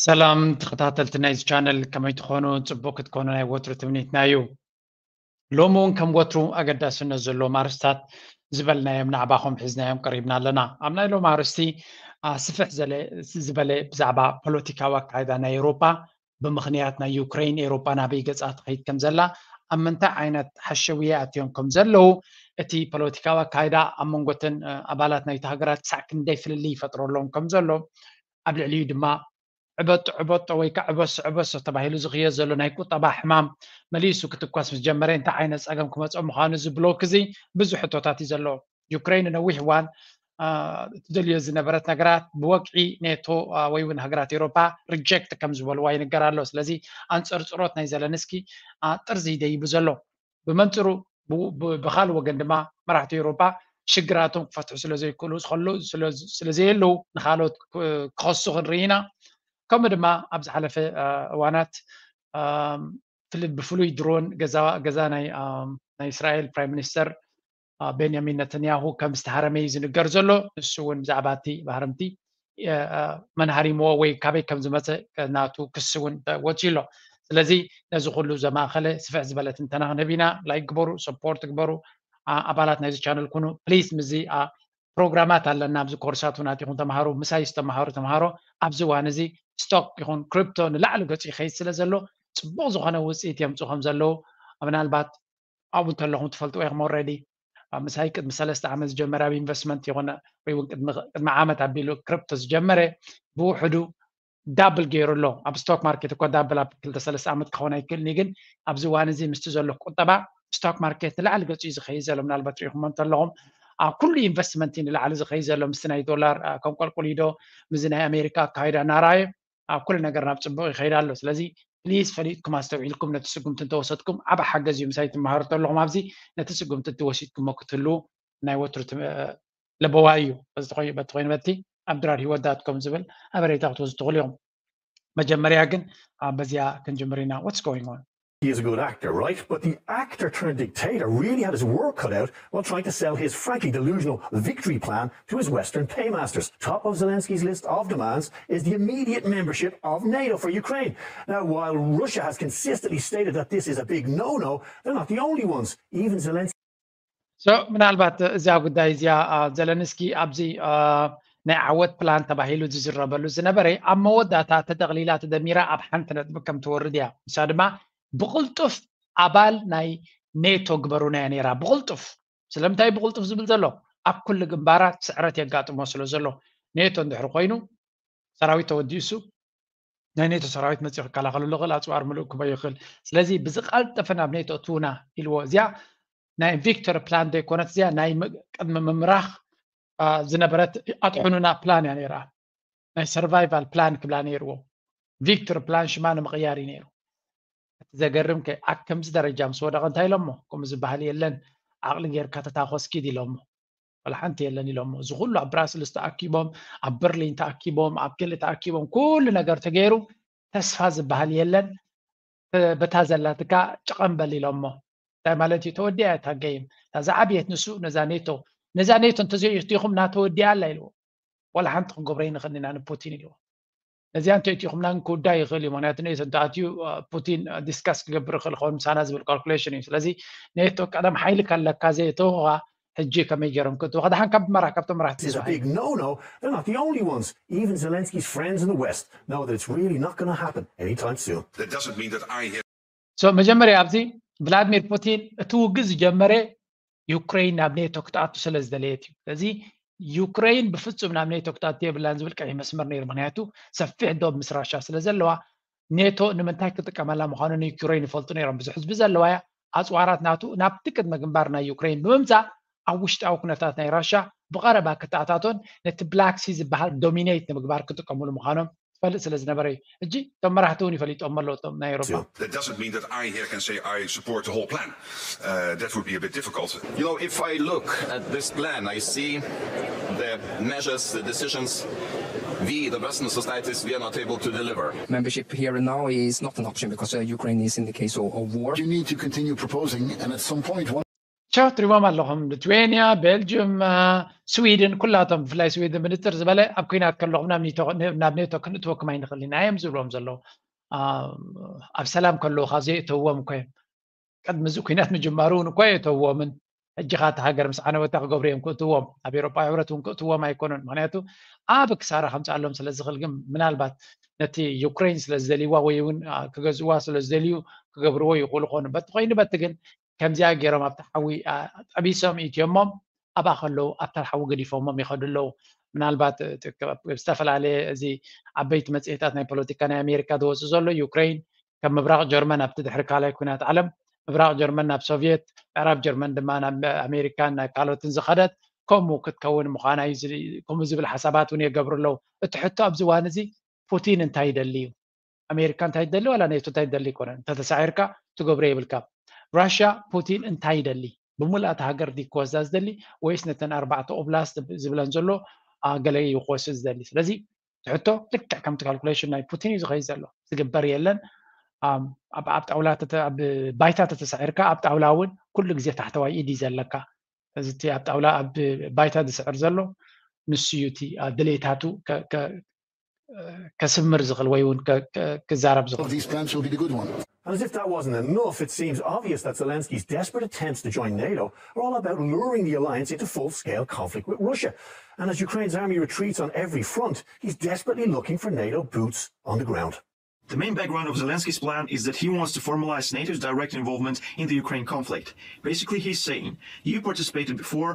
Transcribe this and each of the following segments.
ሰላም ተኸታተልቲ ናይዚ ቻነል፣ ከመይ ትኾኑ? ጽቡቕ ክትኮኑ ናይ ወትሩ ትምኒትና እዩ። ሎሚ እውን ከም ወትሩ ኣገዳስነት ዘለዎም ኣርእስታት ዝበልናዮም ንዓባኹም ሒዝናዮም ቀሪብና ኣለና። ኣብ ናይ ሎሚ ኣርእስቲ፣ ኣ፣ ስፍሕ ዘለ-፣ ዝበለ ብዛዕባ ፖለቲካዊ ኣካይዳ ናይ ኤውሮጳ ብምኽንያት ናይ ዩክሬን ኤውሮጳ ናበይ ገጻ ትኸይድ ከም ዘላ፣ ኣብ ምንታይ ዓይነት ሓሸውየ ኣትዮም ከም ዘለዉ፣ እቲ ፖለቲካዊ ኣካይዳ ኣብ መንጎተን፣ እ፣ ኣባላት ናይቲ ሃገራት ክሳዕ ክንደይ ፍልልይ ይፈጥረሎም ከም ዘሎ፣ ኣብ ልዕሊኡ ድማ ዕበጦ ዕበጦ ወይ ከዓ ዕበሶ ዕበሶ ተባሂሉ ዝኽየድ ዘሎ ናይ ቁጠባ ሕማም መሊሱ ክትኳስ ምስ ጀመረ እንታይ ዓይነት ጸገም ክመጽኦ ምዃኑ እዚ ብሎክ እዚ ብዙሕ ሕቶታት እዩ ዘሎ። ዩክሬን ነዊሕ እዋን፣ አ፣ ትደልዮ ዝነበረት ነገራት ብወግዒ ኔቶ፣ አ፣ ወይ እውን ሃገራት ኤውሮፓ ሪጀክት ከም ዝበልዋ ይንገር ኣሎ። ስለዚ ኣንጸርጽሮት ናይ ዘለንስኪ፣ አ፣ ጥርዚ ደይቡ ዘሎ። ብመንጽሩ ብ-፣ ብ-፣ ብኻልእ ወገን ድማ መራሕቲ ኤውሮፓ ሽግራቶም ክፈትሑ ስለ ዘይክእሉ፣ ዝኸሉ-፣ ስለ-፣ ስለ ዘየለዉ ንኻልኦት ክ-፣ ክኸሱ ክንርኢ ኢና። ከምኡ ድማ ኣብ ዝሓለፈ፣ አ፣ እዋናት፣ ኣም፣ ፍል-፣ ብፍሉይ ድሮን ገዛ፣ ገዛ ናይ፣ ኣም፣ ናይ እስራኤል ፕራይም ሚኒስተር፣ አ፣ ቤንያሚን ነተንያሁ ከም ዝተሃረመ እዩ ዝንገር ዘሎ። ንሱ እውን ብዛዕባ እቲ ሃረምቲ፣ አ፣ አ፣ መን ሃሪምዎ ወይ ካበይ ከም ዝመጸ ናቱ ክሲ እውን ወጺኡ ኣሎ። ስለዚ ነዚ ኩሉ ዘማእኸለ ስፍሕ ዝበለ ትንተና ክንህብ ኢና። ላይክ ግበሩ፣ ሰፖርት ግበሩ፣ አ፣ ኣባላት ናይዚ ቻነል ኩኑ። ፕሊዝ ምስዚ፣ አ፣ ፕሮግራማት ኣለና ኣብዚ ኮርሳት እውን ኣቲኹም ተምሃሩ። ምሳይ ዝተምሃሩ ተምሃሮ ኣብዚ እዋን እዚ ስቶክ ይኹን ክሪፕቶ ንላዕሊ ገጹ ይኸይድ ስለ ዘሎ ጽቡቕ ዝኾነ ውጽኢት የምጽኡ ከም ዘለዉ ምናልባት ኣብኡ እንተለኹም ትፈልጥዎ ኢኹም። ኦልሬዲ ኣብ ምሳይ ቅድሚ ሰለስተ ዓመት ዝጀመረ ኣብ ኢንቨስትመንት ይኹን ወይ እውን ቅድሚ፣ ቅድሚ ዓመት ኣቢሉ ክሪፕቶ ዝጀመረ ብውሕዱ ዳብል ገይሩ ኣሎ። ኣብ ስቶክ ማርኬት እኮ ዳብል ኣብ ክልተ ሰለስተ ዓመት ክኸውን ኣይክእልን እዩ፣ ግን ኣብዚ እዋን እዚ ምስቲ ዘሎ ቁጠባ ስቶክ ማርኬት ንላዕሊ ገጹ እዩ ዝኸይድ ዘሎ። ምናልባት ሪኢኹሞ እንተለኹም ኣብ ኩሉ ኢንቨስትመንት እዩ ንላዕሊ ዝኸይድ ዘሎ። ምስቲ ናይ ዶላር፣ አ፣ ከም ቆልቁል ኢዶ ምስዚ ናይ ኣሜሪካ ኣካይዳ እናረኣየ ኣብ ኩሉ ነገር ናብ ጽቡቕ ይኸይድ ኣሎ። ስለዚ ፕሊዝ ፈሊጥኩም ኣስተውዒልኩም ነቲ ስጉምቲ እንተወሰድኩም ዓቢ ሓገዝ እዩ። ምሳይ ትመሃሩ እንተለኹም ኣብዚ ነቲ ስጉምቲ እንተወሲድኩሞ ክትህልዉ ናይ ወትሩ ትም-፣ ለበዋ እዩ። በዚ ተኾይ-፣ በቲ ኮይኑ በቲ ኣብ ድራር ህይወት ዳት ኮም ዝብል ሓበሬታ ክትወስዱ ትኽእሉ ኢኹም። መጀመርያ ግን፣ አ፣ በዚኣ ክንጅምር ኢና። What's going on? He is a good actor, right? But the actor turned dictator really had his work cut out while trying to sell his frankly delusional victory plan to his Western paymasters. Top of Zelensky's list of demands is the immediate membership of NATO for Ukraine. Now, while Russia has consistently stated that this is a big no-no, they're not the only ones. Even Zelensky So፣ ምናልባት እዛ ጉዳይ እዚኣ፣ አ፣ ዘለንስኪ ኣብዚ፣ አ፣ ናይ ዓወት ፕላን ተባሂሉ ዝዝረበሉ ዝነበረ ኣብ መወዳእታ ተጠቕሊላ ተደሚራ ኣብ ሓንቲ ነጥቢ ከም ትወርድ እያ። ንሳ ድማ ብቕልጡፍ ኣባል ናይ ኔቶ ግበሩና እያ ነይራ። ብቕልጡፍ። ስለምንታይ ብቕልጡፍ ዝብል ዘሎ? ኣብ ኩሉ ግንባራት ስዕረት የጋጥሞ ስለ ዘሎ። ኔቶ እንድሕር ኮይኑ ሰራዊት ተወዲእሱ ናይ ኔቶ ሰራዊት መፂኡ ክከላኸለሉ ይኽእል፣ ኣፅዋር ምሉእ ክበ ይኽእል። ስለዚ ብዝቐልጠፈ ናብ ኔቶ እትውና ኢልዎ። እዚኣ ናይ ቪክቶር ፕላን ዘይኮነት፣ እዚኣ ናይ ም-፣ ቅድሚ ምምራኽ፣ አ፣ ዝነበረት ኣጥሕኑና ፕላን እያ ነይራ። ናይ ሰርቫይቫል ፕላን ክብላ ነይርዎ። ቪክቶር ፕላን ሽማ ንምቕያር እዩ ነይሩ። እቲ ዘገርም ከ ኣብ ከምዚ ደረጃ ምስ ወደቐ እንታይ ኢሎሞ? ከምኡ ዝበሃል የለን፣ ዓቕሊ ጌርካ ተታኾስ ኪድ ኢሎሞ። ዋላ ሓንቲ የለን ኢሎሞ። እዚ ኩሉ ኣብ ብራስልስ ተኣኪቦም፣ ኣብ በርሊን ተኣኪቦም፣ ኣብ ገለ ተኣኪቦም፣ ኩሉ ነገር ተገይሩ፣ ተስፋ ዝበሃል የለን። ተ-፣ በታ ዘላትካ ጨቐም በል ኢሎሞ። እንታይ ማለት እዩ? ተወዲኣ እያ እታ ገይም። እታ ዝዓበየት ንሱ ነዛ ኔቶ፣ ነዛ ኔቶ እንተዘይእቲኹምና ተወዲኣ ኣላ ኢልዎ። ዋላ ሓንቲ ክንገብሮ ኣይንኽእልን ኢና ንፑቲን ኢልዎ። ነዚኣ እንተእቲኹምና ግን ክውዳእ ይኽእል እዩ። ምኽንያቱ ኔቶ እንተኣትዩ፣ አ፣ ፑቲን፣ አ፣ ዲስካስ ክገብር ይኽእል ይኸውን ምሳና ዝብል ካልኩሌሽን እዩ። ስለዚ ኔቶ ቀደም ሓይሊ ከለካ ዘየእተውኻ ሕጂ ከመይ ገይሮም ክእትውኻ? ደሓን ካብ መራ-፣ ካብቶም መራሕቲ This is a ተባሂሉ። Big no-no. They're not the only ones. Even Zelensky's friends in the West know that it's really not going to happen anytime soon. That doesn't mean that I have So፣ መጀመርያ ኣብዚ ቭላድሚር ፑቲን እቲ ውግእ ዝጀመረ ዩክሬን ናብ ኔቶ ክትኣቱ ስለ ዝደለየት እዩ። ስለዚ ዩክሬን ብፍጹም ናብ ኔቶ ክትኣቱ የብላን ዝብል ቀይሕ መስመር ነይሩ። ምኽንያቱ ሰፊሕ ዶብ ምስ ራሻ ስለ ዘለዋ ኔቶ ንምንታይ ክጥቀመላ ምዃኑ ንዩክሬን ይፈልጡ ነይሮም። ብዙሕ ህዝቢ ዘለዋ እያ። ኣጽዋራት ናቱ ናብቲ ቅድመ ግንባር ናይ ዩክሬን ብምምጻእ ኣብ ውሽጣዊ ኩነታት ናይ ራሻ ብቐረባ ክተኣታቶን ነቲ ብላክ ሲ ዝበሃል ዶሚኔት ንምግባር ክጥቀሙሉ ምዃኖም ትፈልጥ ስለ ዝነበረ እዩ። ሕጂ እቶም መራሕቲ እውን ይፈሊጦም ኣለዉ እቶም ናይ ኤውሮፓ። That doesn't mean that I here can say I support the whole plan. Uh, that would be a bit difficult. You know, if I look at this plan, I see the measures, the decisions we, the Western societies, we are not able to deliver. Membership here and now is not an option because uh, Ukraine is in the case of, of war. You need to continue proposing, and at some point, one ቻው ትሪቦም ኣለኹም። ሊትዌንያ፣ ቤልጅም፣ ስዊድን፣ ኩላቶም፣ ብፍላይ ስዊድን ብንፅር ዝበለ ኣብ ኩናት ከለኹም ናብ ኔቶ ክንእትወኩም ኣይንኽእል ኢና እዮም ዝብሎም ዘለዉ። ኣብ ሰላም ከለዉ ካብ ዘየእተዎም እኮ እዮም። ቅድሚ እዚ ኩናት ምጅማሩ እውን እኮ ኣየእተዎምን። ሕጂ ኸዓ እቲ ሃገር ምስ ዓነወታ ክገብሩ እዮም ክእትዎም። ኣብ ኤውሮጳ ሕብረት እውን ክእትዎም ኣይኮኑን። ምክንያቱ ኣብ ክሳራ ከምፅኣሎም ስለ ዝኽእል። ግን ምናልባት ነቲ ዩክሬን ስለ ዝደልይዋ ወይ እውን ክገዝእዋ ስለ ዝደልዩ ክገብርዎ ይኽእሉ ኾኑ። በቲ ኮይኑ በቲ ግን ከምዚኣ ገይሮም ኣብቲ ሓዊ ጠቢሶም ኢትዮሞም ኣብኣ ከለዉ ኣብታ ሓዊ ገዲፎሞም ይኸዱ ኣለዉ። ምናልባት ዝተፈላለየ እዚ ዓበይቲ መፅሄታት ናይ ፖለቲካ ናይ ኣሜሪካ ዝወፅእ ዘሎ ዩክሬን ከም ምብራቕ ጀርመን ኣብቲ ድሕሪ ካልኣይ ኩናት ዓለም ምብራቕ ጀርመን ናብ ሶቭየት፣ ምዕራብ ጀርመን ድማ ናብ ኣሜሪካን ናብ ካልኦትን ዝኸደት ከምኡ ክትከውን ምዃና እዩ። ከምኡ ዝብል ሓሳባት እውን የገብሩ ኣለዉ። እቲ ሕቶ ኣብዚ እዋን እዚ ፑቲን እንታይ ይደሊ እዩ? ኣሜሪካ እንታይ ትደሊ ዋላ ኔቶ እንታይ ትደሊ ኣይኮነን። እንተተሳዒርካ ትገብሮ የብልካ። ራሽያ ፑቲን እንታይ ይደሊ? ብምልኣት ሃገር ድዩ ክወስዳ ዝደሊ ወይስ ነተን ኣርባዕተ ኦብላስት ዝብለን ዘሎ ገለ እዩ ክወስድ ዝደሊ? ስለዚ እቲ ሕቶ ልክዕ ከምቲ ካልኩሌሽን ናይ ፑቲን እዩ ዝኸይድ ዘሎ። ዝግበር የለን። ኣብ ጣውላ ኣብ ባይታ ተተሳዒርካ ኣብ ጣውላ እውን ኩሉ ግዜ ታሕተዋይ ኢድ እዩ ዘለካ። እዚ እቲ ኣብ ጣውላ ኣብ ባይታ ዝስዕር ዘሎ ንሱ እዩ እቲ ድሌታቱ ከስምር ዝኽእል ወይ እውን ክዛረብ ዝኽእል። And as if that wasn't enough, it seems obvious that Zelensky's desperate attempts to join NATO are all about luring the alliance into full scale conflict with Russia. And as Ukraine's army retreats on every front, he's desperately looking for NATO boots on the ground. The main background of Zelensky's plan is that he wants to formalize NATO's direct involvement in the Ukraine conflict. Basically, he's saying, you participated before,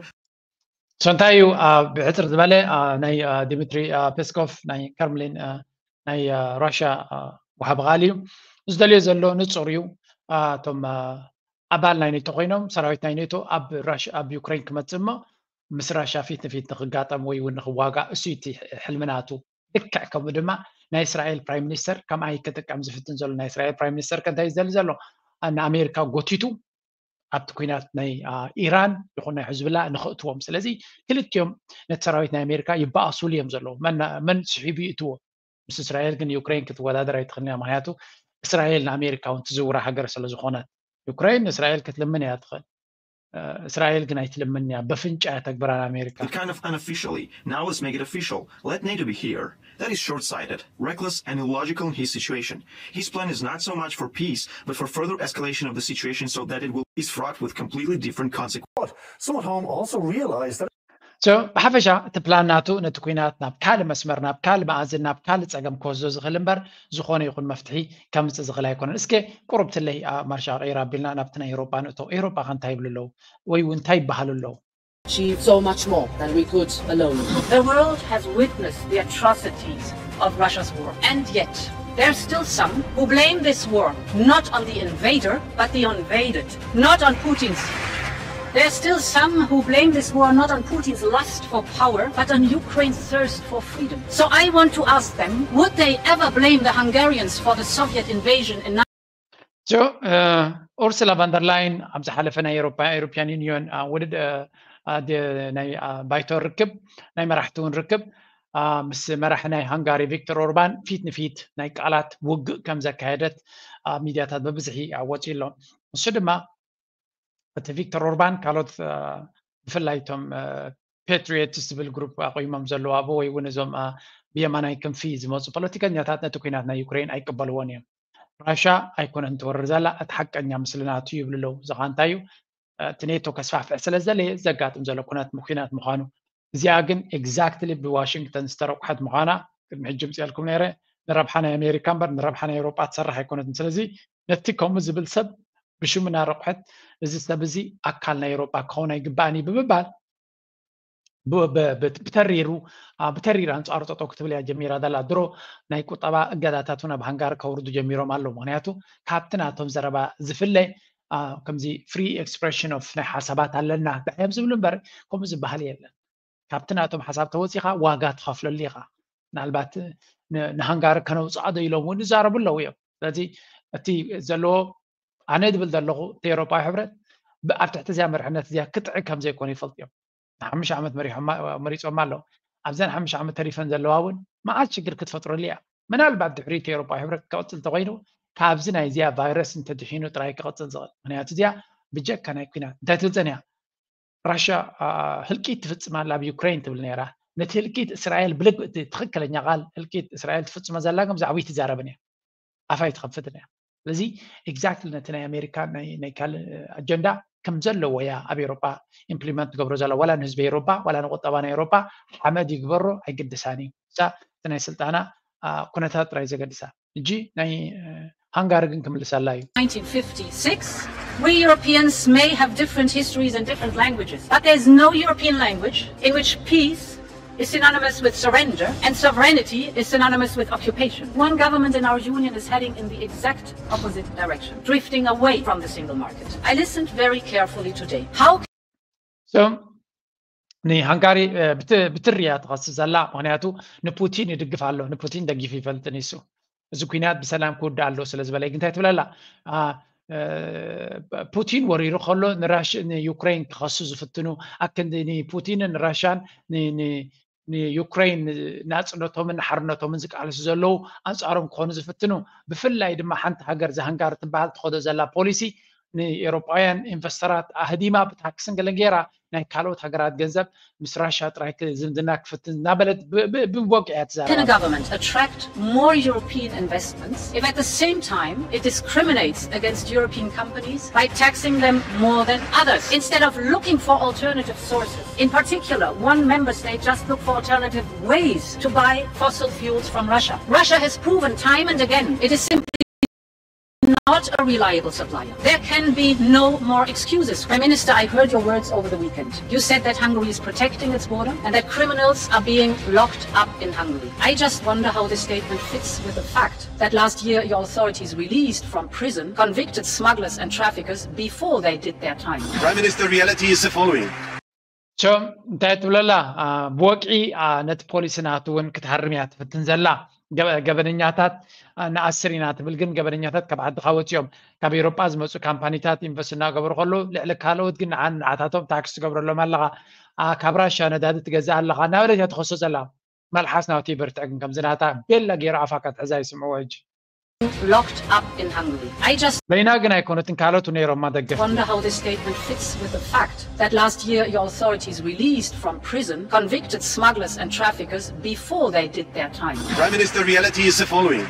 So እንታይ እዩ ብሕፅር ዝበለ ናይ ዲሚትሪ ፔስኮቭ ናይ ክረምሊን ናይ ራሽያ ወሃቢ ቃል እዩ። ዝደልዮ ዘሎ ንፁር እዩ። እቶም ኣባል ናይ ኔቶ ኮይኖም ሰራዊት ናይ ኔቶ ኣብ ራሽያ ኣብ ዩክሬን ክመፅእ እሞ ምስ ራሽያ ፊት ንፊት ንክጋጠም ወይ እውን ንክዋጋእ እሱ እቲ ሕልሚ ናቱ። ልክዕ ከምኡ ድማ ናይ እስራኤል ፕራይም ሚኒስተር ከምኣ ክጥቀም ዝፍትን ዘሎ ናይ እስራኤል ፕራይም ሚኒስተር ከ እንታይ ዝደሊ ዘሎ ንኣሜሪካ ጎቲቱ ኣብቲ ኩናት ናይ ኢራን ይኹን ናይ ሕዝብላ ንኽእትዎም። ስለዚ ክልቲኦም ነቲ ሰራዊት ናይ ኣሜሪካ ይበኣሱሉ እዮም ዘለዉ። መን ስሒቡ ይእትዎ? ምስ እስራኤል ግን ዩክሬን ክትወዳደር ኣይትኽእልን እያ። ምክንያቱ እስራኤል ንኣሜሪካ እውን ትዝውራ ሃገር ስለ ዝኾነት ዩክሬን ንእስራኤል ክትልምን እያ ትኽእል። እስራኤል ግን ኣይትልምን እያ። በፍንጫ እያ ተግብራ ንኣሜሪካ። Kind of unofficially. Now let's make it official. Let NATO be here. That is short-sighted, reckless, and illogical in his situation. His plan is not so much for peace, but for further escalation of the situation so that it will is fraught with completely different consequences. Some at home also realize that So ብሓፈሻ እቲ ፕላን ናቱ ነቲ ኩናት ናብ ካልእ መስመር ናብ ካልእ መኣዝን ናብ ካልእ ፀገም ክወስዶ ዝኽእል እምበር ዝኾነ ይኹን መፍትሒ ከምፅእ ዝኽእል ኣይኮነን። እስከ ቁሩብ ትለይ ማርሻ ቀይር ኣቢልና ናብቲ ናይ ኤሮጳ ንእቶ። ኤሮጳ ከ እንታይ ይብሉ ኣለዉ ወይ እውን እንታይ ይበሃሉ ኣለዉ? achieve so much more than we could alone. The world has witnessed the atrocities of Russia's war, and yet there are still some who blame this war not on the invader but the invaded, not on Putin's. There are still some who blame this war not on Putin's lust for power but on Ukraine's thirst for freedom. So I want to ask them, would they ever blame the Hungarians for the Soviet invasion in ጆ ኡርሱላ ቫንደርላይን ኣብ ዝሓለፈ ናይ ኤሮፓ ኤሮፒያን ዩኒዮን ውድድ ናይ ባይቶ ርክብ ናይ መራሕቲ እውን ርክብ ምስ መራሒ ናይ ሃንጋሪ ቪክቶር ኦርባን ፊት ንፊት ናይ ቃላት ውግእ ከም ዘካየደት ሚድያታት ብብዝሒ ወፂኡ ኣሎ። ንሱ ድማ እቲ ቪክቶር ኦርባን ካልኦት ብፍላይ እቶም ፓትሪዮትስ ዝብል ግሩፕ ኣቑሞም ዘለዉ ኣብኡ ወይ እውን እዞም ብየማናይ ክንፊ ዝመፁ ፖለቲከኛታት ነቲ ኩናት ናይ ዩክሬን ኣይቅበልዎን እዮም። ራሻ ኣይኮነን ትወርር ዘላ እቲ ሓቀኛ ምስልናቱ ይብሉ ኣለዉ። እዚ ከዓ እንታይ እዩ? እቲ ኔቶ ከስፋሕፍሕ ስለ ዝደለየ ዘጋጥም ዘሎ ኩነት ኩናት ምዃኑ እዚኣ ግን ኤግዛክትሊ ብዋሽንግተን ዝተረቁሐት ምዃና ቅድሚ ሕጂ ምፅኣልኩም ነይረ። ንረብሓ ናይ ኣሜሪካ እምበር ንረብሓ ናይ ኤውሮጳ ትሰርሕ ኣይኮነትን። ስለዚ ነቲ ከምኡ ዝብል ሰብ ብሽሙ እናረቑሐት እዚ ሰብ እዚ ኣካል ናይ ኤውሮጳ ክኸውን ኣይግባእን እዩ ብምባል ብተሪሩ ብተሪር ኣንፃሩ ጠጠው ክትብል እያ ጀሚራ ዘላ። ድሮ ናይ ቁጠባ እገዳታት እውን ኣብ ሃንጋሪ ከውርዱ ጀሚሮም ኣለዉ። ምክንያቱ ካብቲ ናቶም ዘረባ ዝፍለ ከምዚ ፍሪ ኤክስፕሬሽን ኦፍ ናይ ሓሳባት ኣለና እንታይ እዮም ዝብሉ እምበር ከምኡ ዝበሃል የለን። ካብቲ ናቶም ሓሳብ ተወፂኻ ዋጋ ትኸፍለሉ ኢኻ። ምናልባት ንሃንጋሪ ከነውፅኣ ዶ ኢሎም እውን ይዛረቡ ኣለዉ እዮም። ስለዚ እቲ ዘለዎ ኣነ ዝብል ዘለኹ እቲ ኤውሮጳዊ ሕብረት ኣብ ትሕቲ እዚኣ መርሕነት እዚኣ ክጥዕግ ከም ዘይኮነ ይፈልጡ እዮም። ንሓሙሽተ ዓመት መሪሖማ መሪፆማ ኣለዉ። ኣብዘን ሓሙሽተ ዓመት ተሪፈን ዘለዋ እውን መዓት ሽግር ክትፈጥረሉ እያ። ምናልባት ድሕሪ እቲ ኤውሮጳዊ ሕብረት ክቕፅል እንተኮይኑ ካብዚ ናይ እዚኣ ቫይረስ እንተድሒኑ ጥራይ ክቕፅል ዝኽእል። ምክንያቱ እዚኣ ብጀካ ናይ ኩናት እንታይ ትብል ጸኒሓ? ራሽያ ህልቂት ትፍጽም ኣላ ኣብ ዩክሬን ትብል ነይራ። ነቲ ህልቂት እስራኤል ብልግ እቲ ትኽክለኛ ቃል ህልቂት እስራኤል ትፍጽሞ ዘላ ግን ብዛዕባ ትዛረብን እያ። ኣፋይ ትኸፍትን እያ። ስለዚ ኤግዛክትሊ ነቲ ናይ ኣሜሪካ ናይ ካልእ ኣጀንዳ ከም ዘለዎ እያ ኣብ ኤሮጳ ኢምፕሊመንት ትገብሮ ዘላ፣ ዋላ ንህዝቢ ኤሮጳ ዋላ ንቁጠባ ናይ ኤሮጳ ሓመድ ይግበሮ ኣይግድሳን እዩ። እዛ እቲ ናይ ስልጣና ኩነታት ጥራይ ዘገድሳ። ሕጂ ናይ ሃንጋሪ ግን ክምልሰላ እዩ። nineteen fifty-six, we Europeans may have different histories and different languages, but there's no European language in which peace is synonymous with surrender and sovereignty is synonymous with occupation. One government in our union is heading in the exact opposite direction, drifting away from the single market. I listened very carefully today. How so ንሃንጋሪ ብትርያ ትኸስስ ዘላ፣ ምክንያቱ ንፑቲን ይድግፍ ኣሎ። ንፑቲን ደጊፉ ይፈልጥ ንሱ። እዚ ኩናት ብሰላም ክውዳእ ኣሎ ስለ ዝበለ ግን እንታይ ትብለላ? ፑቲን ወሪሩ ከሎ ንራሽ ንዩክሬን ክኸሱ ዝፍትኑ ኣክንዲ ንፑቲንን ንራሽያን ንዩክሬን ናጽነቶምን ሓርነቶምን ዝቃለሱ ዘለዉ ኣንጻሮም ክኾኑ ዝፍትኑ፣ ብፍላይ ድማ ሓንቲ ሃገር ዘሃንጋሪ ትበሃል ትኸዶ ዘላ ፖሊሲ ንኤሮጳውያን ኢንቨስተራት ኣህዲማ ብታክስን ገለን ገይራ ናይ ካልኦት ሃገራት ገንዘብ ምስ ራሻ ጥራይ ዝምድና ክፍትን እናበለት ብወግዒ እያ ትዛረብ። Can a government attract more European investments if at the same time it discriminates against European companies by taxing them more than others instead of looking for alternative sources? In particular, one member state just looked for alternative ways to buy fossil fuels from Russia. Russia has proven time and again it is simply not a reliable supplier. There can be no more excuses. Prime Minister, I heard your words over the weekend. You said that Hungary is protecting its border and that criminals are being locked up in Hungary. I just wonder how this statement fits with the fact that last year your authorities released from prison convicted smugglers and traffickers before they did their time. Prime Minister, reality is the following. ሶ እንታይ ትብለላ? ብወግዒ ነቲ ፖሊሲ ናቱ እውን ክትሃርም እያ ትፍትን ዘላ። ገበነኛታት ንኣስር ኢና ትብል፣ ግን ገበነኛታት ካብ ዓድኻ ወፂኦም ካብ ኤሮጳ ዝመፁ ካምፓኒታት ኢንቨስት እናገበሩ ከለዉ ልዕሊ ካልኦት ግን ንዓን ንዓታቶም ታክስ ትገብረሎም ኣለኻ። ካብ ራሻ ነዳዲ ትገዝእ ኣለኻ እናበለት እያ ትኸሶ ዘላ። መልሓስ ናቱ ይበርትዕ ግን ከምዚ ናታ ቤላ ገይሩ ኣፋ ክትሕዛ ይስምዕዎ ሕጂ። Locked up in Hungary. I just በይና ግን ኣይኮነትን ካልኦት ነይሮማ ደገፍ wonder how this statement fits with the fact that last year your authorities released from prison convicted smugglers and traffickers before they did their time. Prime Minister, reality is the following.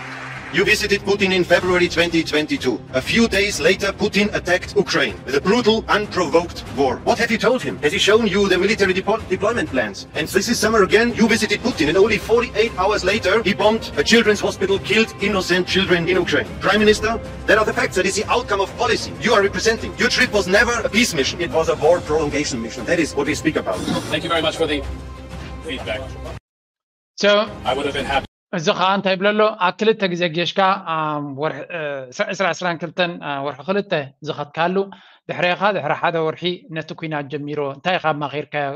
You visited Putin in February twenty twenty-two. A few days later, Putin attacked Ukraine with a brutal, unprovoked war. What have you told him? Has he shown you the military deployment plans? And this is summer again, you visited Putin, and only forty-eight hours later, he bombed a children's hospital, killed innocent children in Ukraine. Prime Minister, that are the facts. That is the outcome of policy you are representing. Your trip was never a peace mission. It was a war prolongation mission. That is what we speak about. Thank you very much for the feedback. So, I would have been happy. እዚ ከዓ እንታይ ይብለሎ? ኣብ ክልተ ግዜ ጌሽካ ዕስራ ዕስራን ክልተን ወርሒ ክልተ ዝኸትካሉ ድሕሬኻ ድሕሪ ሓደ ወርሒ ነቲ ኩናት ጀሚሮ እንታይ ኢኻ ኣማኺርካዮ?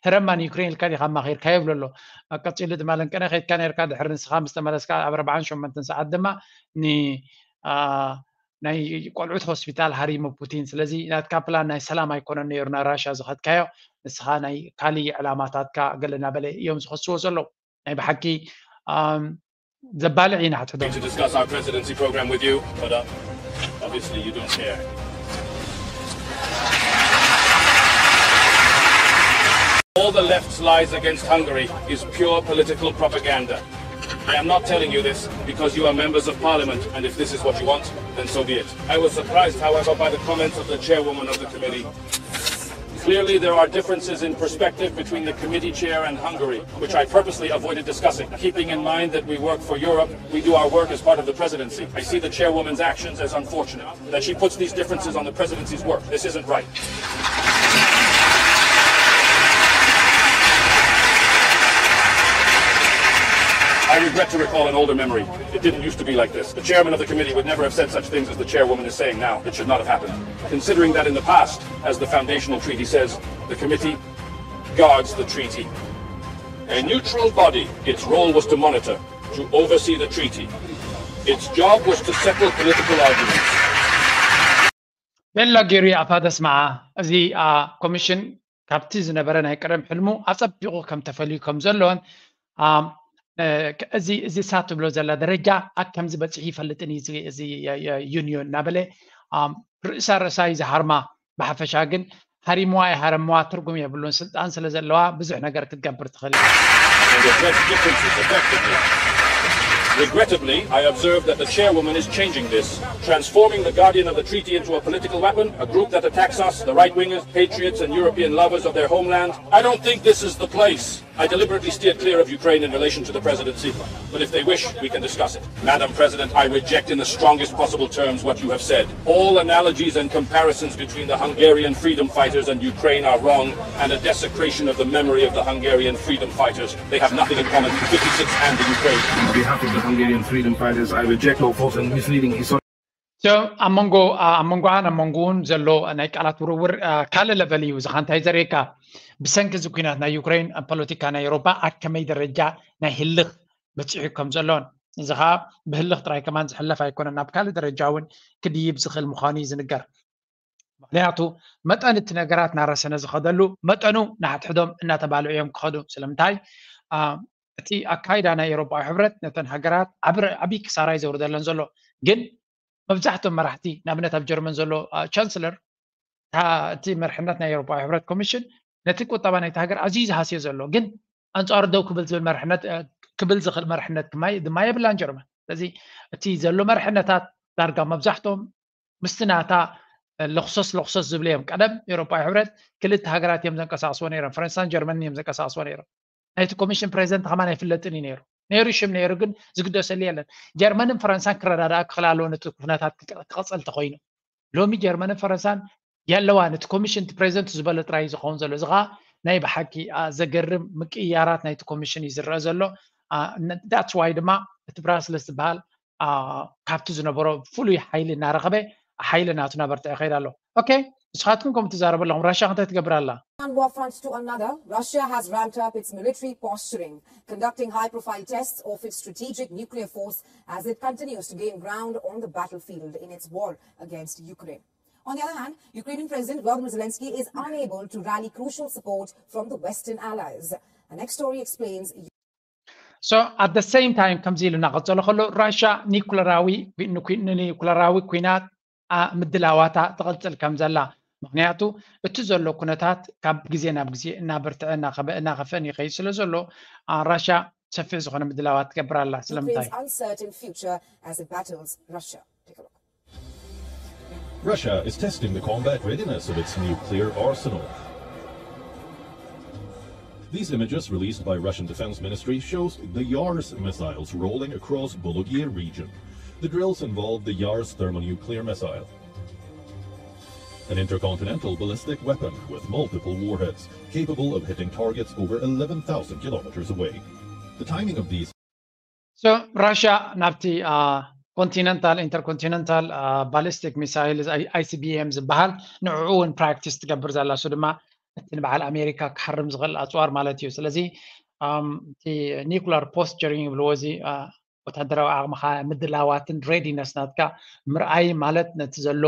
ህረማ ንዩክሬን ኢልካ ዲኻ ኣማኺርካዮ ይብለሎ። ቀፂሉ ድማ ለንቀነ ከይድካ ነርካ ድሕሪ ንስኻ ምስ ተመለስካ ኣብ ኣርባዓን ሸሞንተን ሰዓት ድማ ን ናይ ቆልዑት ሆስፒታል ሃሪሙ ፑቲን። ስለዚ ናትካ ፕላን ናይ ሰላም ኣይኮነን ነይሩ ናብ ራሻ ዝኸድካዮ፣ ንስኻ ናይ ካሊእ ዕላማታትካ ገለ እናበለ እዮም ዝኸስዎ ዘለዉ። ናይ ብሓቂ ዘባልዕ ኢና ክትሕዶ። To discuss our presidency program with you, but uh, obviously you don't care. All the left's lies against Hungary is pure political propaganda. I am not telling you this because you are members of parliament, and if this is what you want, then so be it. I was surprised, however, by the comments of the chairwoman of the committee. Clearly, there are differences in perspective between the committee chair and Hungary, which I purposely avoided discussing. Keeping in mind that we work for Europe, we do our work as part of the presidency. I see the chairwoman's actions as unfortunate, that she puts these differences on the presidency's work. This isn't right. I regret to recall an older memory. It didn't used to be like this. The chairman of the committee would never have said such things as the chairwoman is saying now. It should not have happened. Considering that in the past, as the foundational treaty says, the committee guards the treaty. A neutral body, its role was to monitor, to oversee the treaty. Its job was to settle political arguments. ቤላ ገይሩ ኣፋ ደስማዓ እዚ ኮሚሽን ካብቲ ዝነበረ ናይ ቀደም ሕልሙ ኣጸቢቑ ከም ተፈልዩ ከም ዘሎን እዚ እዚ እሳ ትብሎ ዘላ ደረጃ ኣብ ከምዚ በፂሑ ይፈልጥን እዩ እዚ ዩኒዮን እናበለ ርእሳ ርእሳ እዩ ዝሃርማ። ብሓፈሻ ግን ሃሪምዋ ይሃረምዋ ትርጉም የብሉን። ስልጣን ስለ ዘለዋ ብዙሕ ነገር ክትገብር ትኽእል። Regrettably, I observe that the chairwoman is changing this, transforming the guardian of the treaty into a political weapon, a group that attacks us, the right wingers, patriots, and European lovers of their homeland. I don't think this is the place. I deliberately steered clear of Ukraine in relation to the presidency, but if they wish, we can discuss it. Madam President, I reject in the strongest possible terms what you have said. All analogies and comparisons between the Hungarian freedom fighters and Ukraine are wrong and a desecration of the memory of the Hungarian freedom fighters. They have nothing in common, fifty-six and the Ukraine. On behalf of the Hungarian freedom fighters, I reject all false and misleading historical So ኣብ መንጎ ኣብ መንጎኣን ኣብ መንጎውን ዘሎ ናይ ቃላት ውርውር ካልእ ለቨል እዩ። ዝኻ እንታይ ዘርእየካ፣ ብሰንኪ እዚ ኩናት ናይ ዩክሬን ኣብ ፖለቲካ ናይ ኤውሮፓ ኣብ ከመይ ደረጃ ናይ ህልኽ በፂሑ ከም ዘሎን፣ እዚ ኸዓ ብህልኽ ጥራይ ከማን ዝሕለፍ ኣይኮነን፣ ናብ ካልእ ደረጃ እውን ክድይብ ዝኽእል ምዃኑ እዩ ዝንገር። ምክንያቱ መጠን እቲ ነገራት እናረሰነ ዝኸደሉ መጠኑ ንሓድሕዶም እናተባልዑ እዮም ክኸዱ። ስለምንታይ እቲ ኣካይዳ ናይ ኤውሮፓዊ ሕብረት ነተን ሃገራት ዓብዪ ክሳራ እዩ ዘውርደለን ዘሎ። ግን መብዛሕቶም መራሕቲ፣ ንኣብነት ኣብ ጀርመን ዘሎ ቻንስለር፣ እቲ መርሕነት ናይ ኤውሮፓዊ ሕብረት ኮሚሽን ነቲ ቁጠባ ናይቲ ሃገር ኣዝዩ ዝሃስዮ ዘሎ፣ ግን ኣንፃሩ ደው ክብል ዝብል መርሕነት ክብል ዝኽእል መርሕነት ድማ የብላን ጀርመን። ስለዚ እቲ ዘሎ መርሕነታት ዳርጋ መብዛሕቶም ምስቲ ናታ ለኽሶስ ለኽሶስ ዝብሉ እዮም። ቀደም ኤውሮፓዊ ሕብረት ክልተ ሃገራት እዮም ዘንቀሳቕስዎ ነይሮም፣ ፈረንሳን ጀርመንን እዮም ዘንቀሳቕስዎ ነይሮም። ናይቲ ኮሚሽን ፕሬዚደንት ከማን ኣይፍለጥን እዩ ነይሩ። ነይሩ ሽም ነይሩ፣ ግን ዝግደሰሉ የለን። ጀርመንን ፈረንሳን ክረዳዳኣ ክኽእል ኣለዎ ነቲ ኩነታት ክቕፀል ተኾይኑ። ሎሚ ጀርመንን ፈረንሳን የለዋን። እቲ ኮሚሽን እቲ ፕሬዚደንት ዝበሎ ጥራይ እዩ ዝኸውን ዘሎ። እዚ ኸዓ ናይ ብሓቂ ዘገርም ምቅይያራት ናይቲ ኮሚሽን እዩ ዝረአ ዘሎ። ዳትስ ዋይ ድማ እቲ ብራስለስ ዝበሃል ካብቲ ዝነበሮ ፍሉይ ሓይሊ እናረኸበ ሓይሊ ናቱ እናበርትዐ ይኸይድ ኣሎ። ኦኬ፣ ንስኻትኩም ከምኡ ትዛረቡ ኣለኹም። ራሽያ እንታይ ትገብር ኣላ? On one front to another, Russia has ramped up its military posturing, conducting high-profile tests of its strategic nuclear force as it continues to gain ground on the battlefield in its war against Ukraine. On the other hand, Ukrainian President Volodymyr Zelensky is unable to rally crucial support from the Western allies. The next story explains. So at the same time ከምዚ ኢሉ እናቐፀሎ ከሎ ራሽያ ኒኩለራዊ ንኒኩለራዊ ኩናት ምድላዋታ ትቕፅል ከም ዘላ፣ ምክንያቱ እቲ ዘሎ ኩነታት ካብ ግዜ ናብ ግዜ እናበርትዐ እናኸፍአን ይኸይድ ስለ ዘሎ ራሽያ ሰፊሕ ዝኾነ ምድላዋት ትገብር ኣላ። ስለምንታይ? Ukraine's uncertain future as it battles Russia. Take a look. Russia is testing the combat readiness of its nuclear arsenal. These images released by Russian Defense Ministry shows the Yars missiles rolling across Bulugir region. The drills involve the Yars thermonuclear missile, an intercontinental ballistic weapon with multiple warheads, capable of hitting targets over eleven thousand kilometers away. The timing of these So ራሽያ ናብቲ ኮንቲነንታል ኢንተርኮንቲነንታል ባሊስቲክ ሚሳይል፣ ኣይሲቢኤም ዝበሃል፣ ንዕኡ እውን ፕራክቲስ ትገብር ዘላ። እሱ ድማ እቲ ንበዓል ኣሜሪካ ክሓርም ዝኽእል ኣፅዋር ማለት እዩ። ስለዚ እቲ ኒኩላር ፖስቸሪንግ ይብልዎ፣ እዚ ወታደራዊ ዓቕምኻ ምድላዋትን ሬዲነስ ናትካ ምርኣይ ማለት ነቲ ዘሎ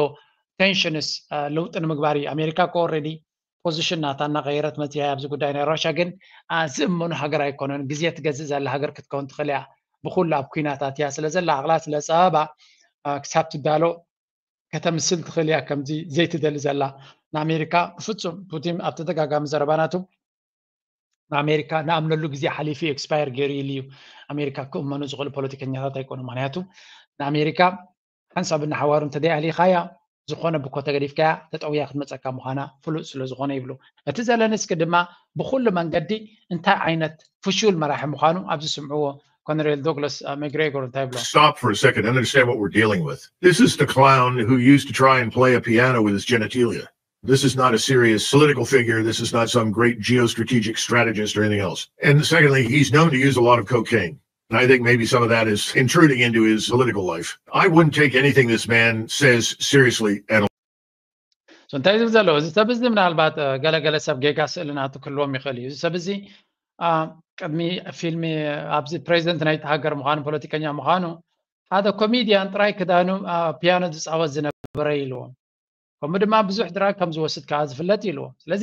ቴንሽንስ ለውጢ ንምግባር እዩ። ኣሜሪካ እኮ ኦልሬዲ ፖዚሽን ናታ እናቐየረት መፅያ እያ። ኣብዚ ጉዳይ ናይ ራሽያ ግን ዝእመኑ ሃገር ኣይኮነን። ግዜ ትገዝእ ዘላ ሃገር ክትከውን ትኽእል እያ። ብኩሉ ኣብ ኩናታት እያ ስለ ዘላ፣ ዓቕላ ስለ ፀበባ ክሳብ ትዳሎ ከተምስል ትኽእል እያ ከምዚ ዘይትደሊ ዘላ። ንኣሜሪካ ብፍፁም፣ ፑቲን ኣብ ተደጋጋሚ ዘረባ ናቱ ንኣሜሪካ ንኣምነሉ ግዜ ሓሊፉ፣ ኤክስፓየር ገይሩ ኢሉ እዩ። ኣሜሪካ ክእመኑ ዝኽእሉ ፖለቲከኛታት ኣይኮኑ። ምክንያቱ ንኣሜሪካ ሓንሳብ እናሓዋሩ እንተደይኣሊኻያ፣ ዝኾነ ብኮ ተገዲፍካያ ተጠውያ ክትመፀካ ምዃና ፍሉጥ ስለ ዝኾነ ይብሉ። እቲ ዘለንስኪ ድማ ብኩሉ መንገዲ እንታይ ዓይነት ፍሹል መራሒ ምዃኑ ኣብዚ ስምዕዎ። ኮነሬል ዶግላስ መግሬጎር እንታይ ይብሎ? Stop for a second and understand what we're dealing with. This is the clown who used to try and play a piano with his genitalia. This is not a serious political figure. This is not some great geostrategic strategist or anything else. And secondly, he's known to use a lot of cocaine. And I think maybe some of that is intruding into his political life. I wouldn't take anything this man says seriously at all. So እንታይ ዝብል ዘሎ እዚ ሰብ እዚ? ምናልባት ገለገለ ሰብ ጌጋ ስእሊ ናቱ ክህልዎም ይኽእል እዩ። እዚ ሰብ እዚ ቅድሚ ፊልሚ ኣብዚ ፕሬዚደንት ናይቲ ሃገር ምዃኑ፣ ፖለቲከኛ ምዃኑ፣ ሓደ ኮሜድያን ጥራይ ክዳኑ ፒያኖ ዝፃወት ዝነበረ ኢልዎም። ከምኡ ድማ ብዙሕ ድራግ ከም ዝወስድ ከዓ ዝፍለጥ ኢልዎም። ስለዚ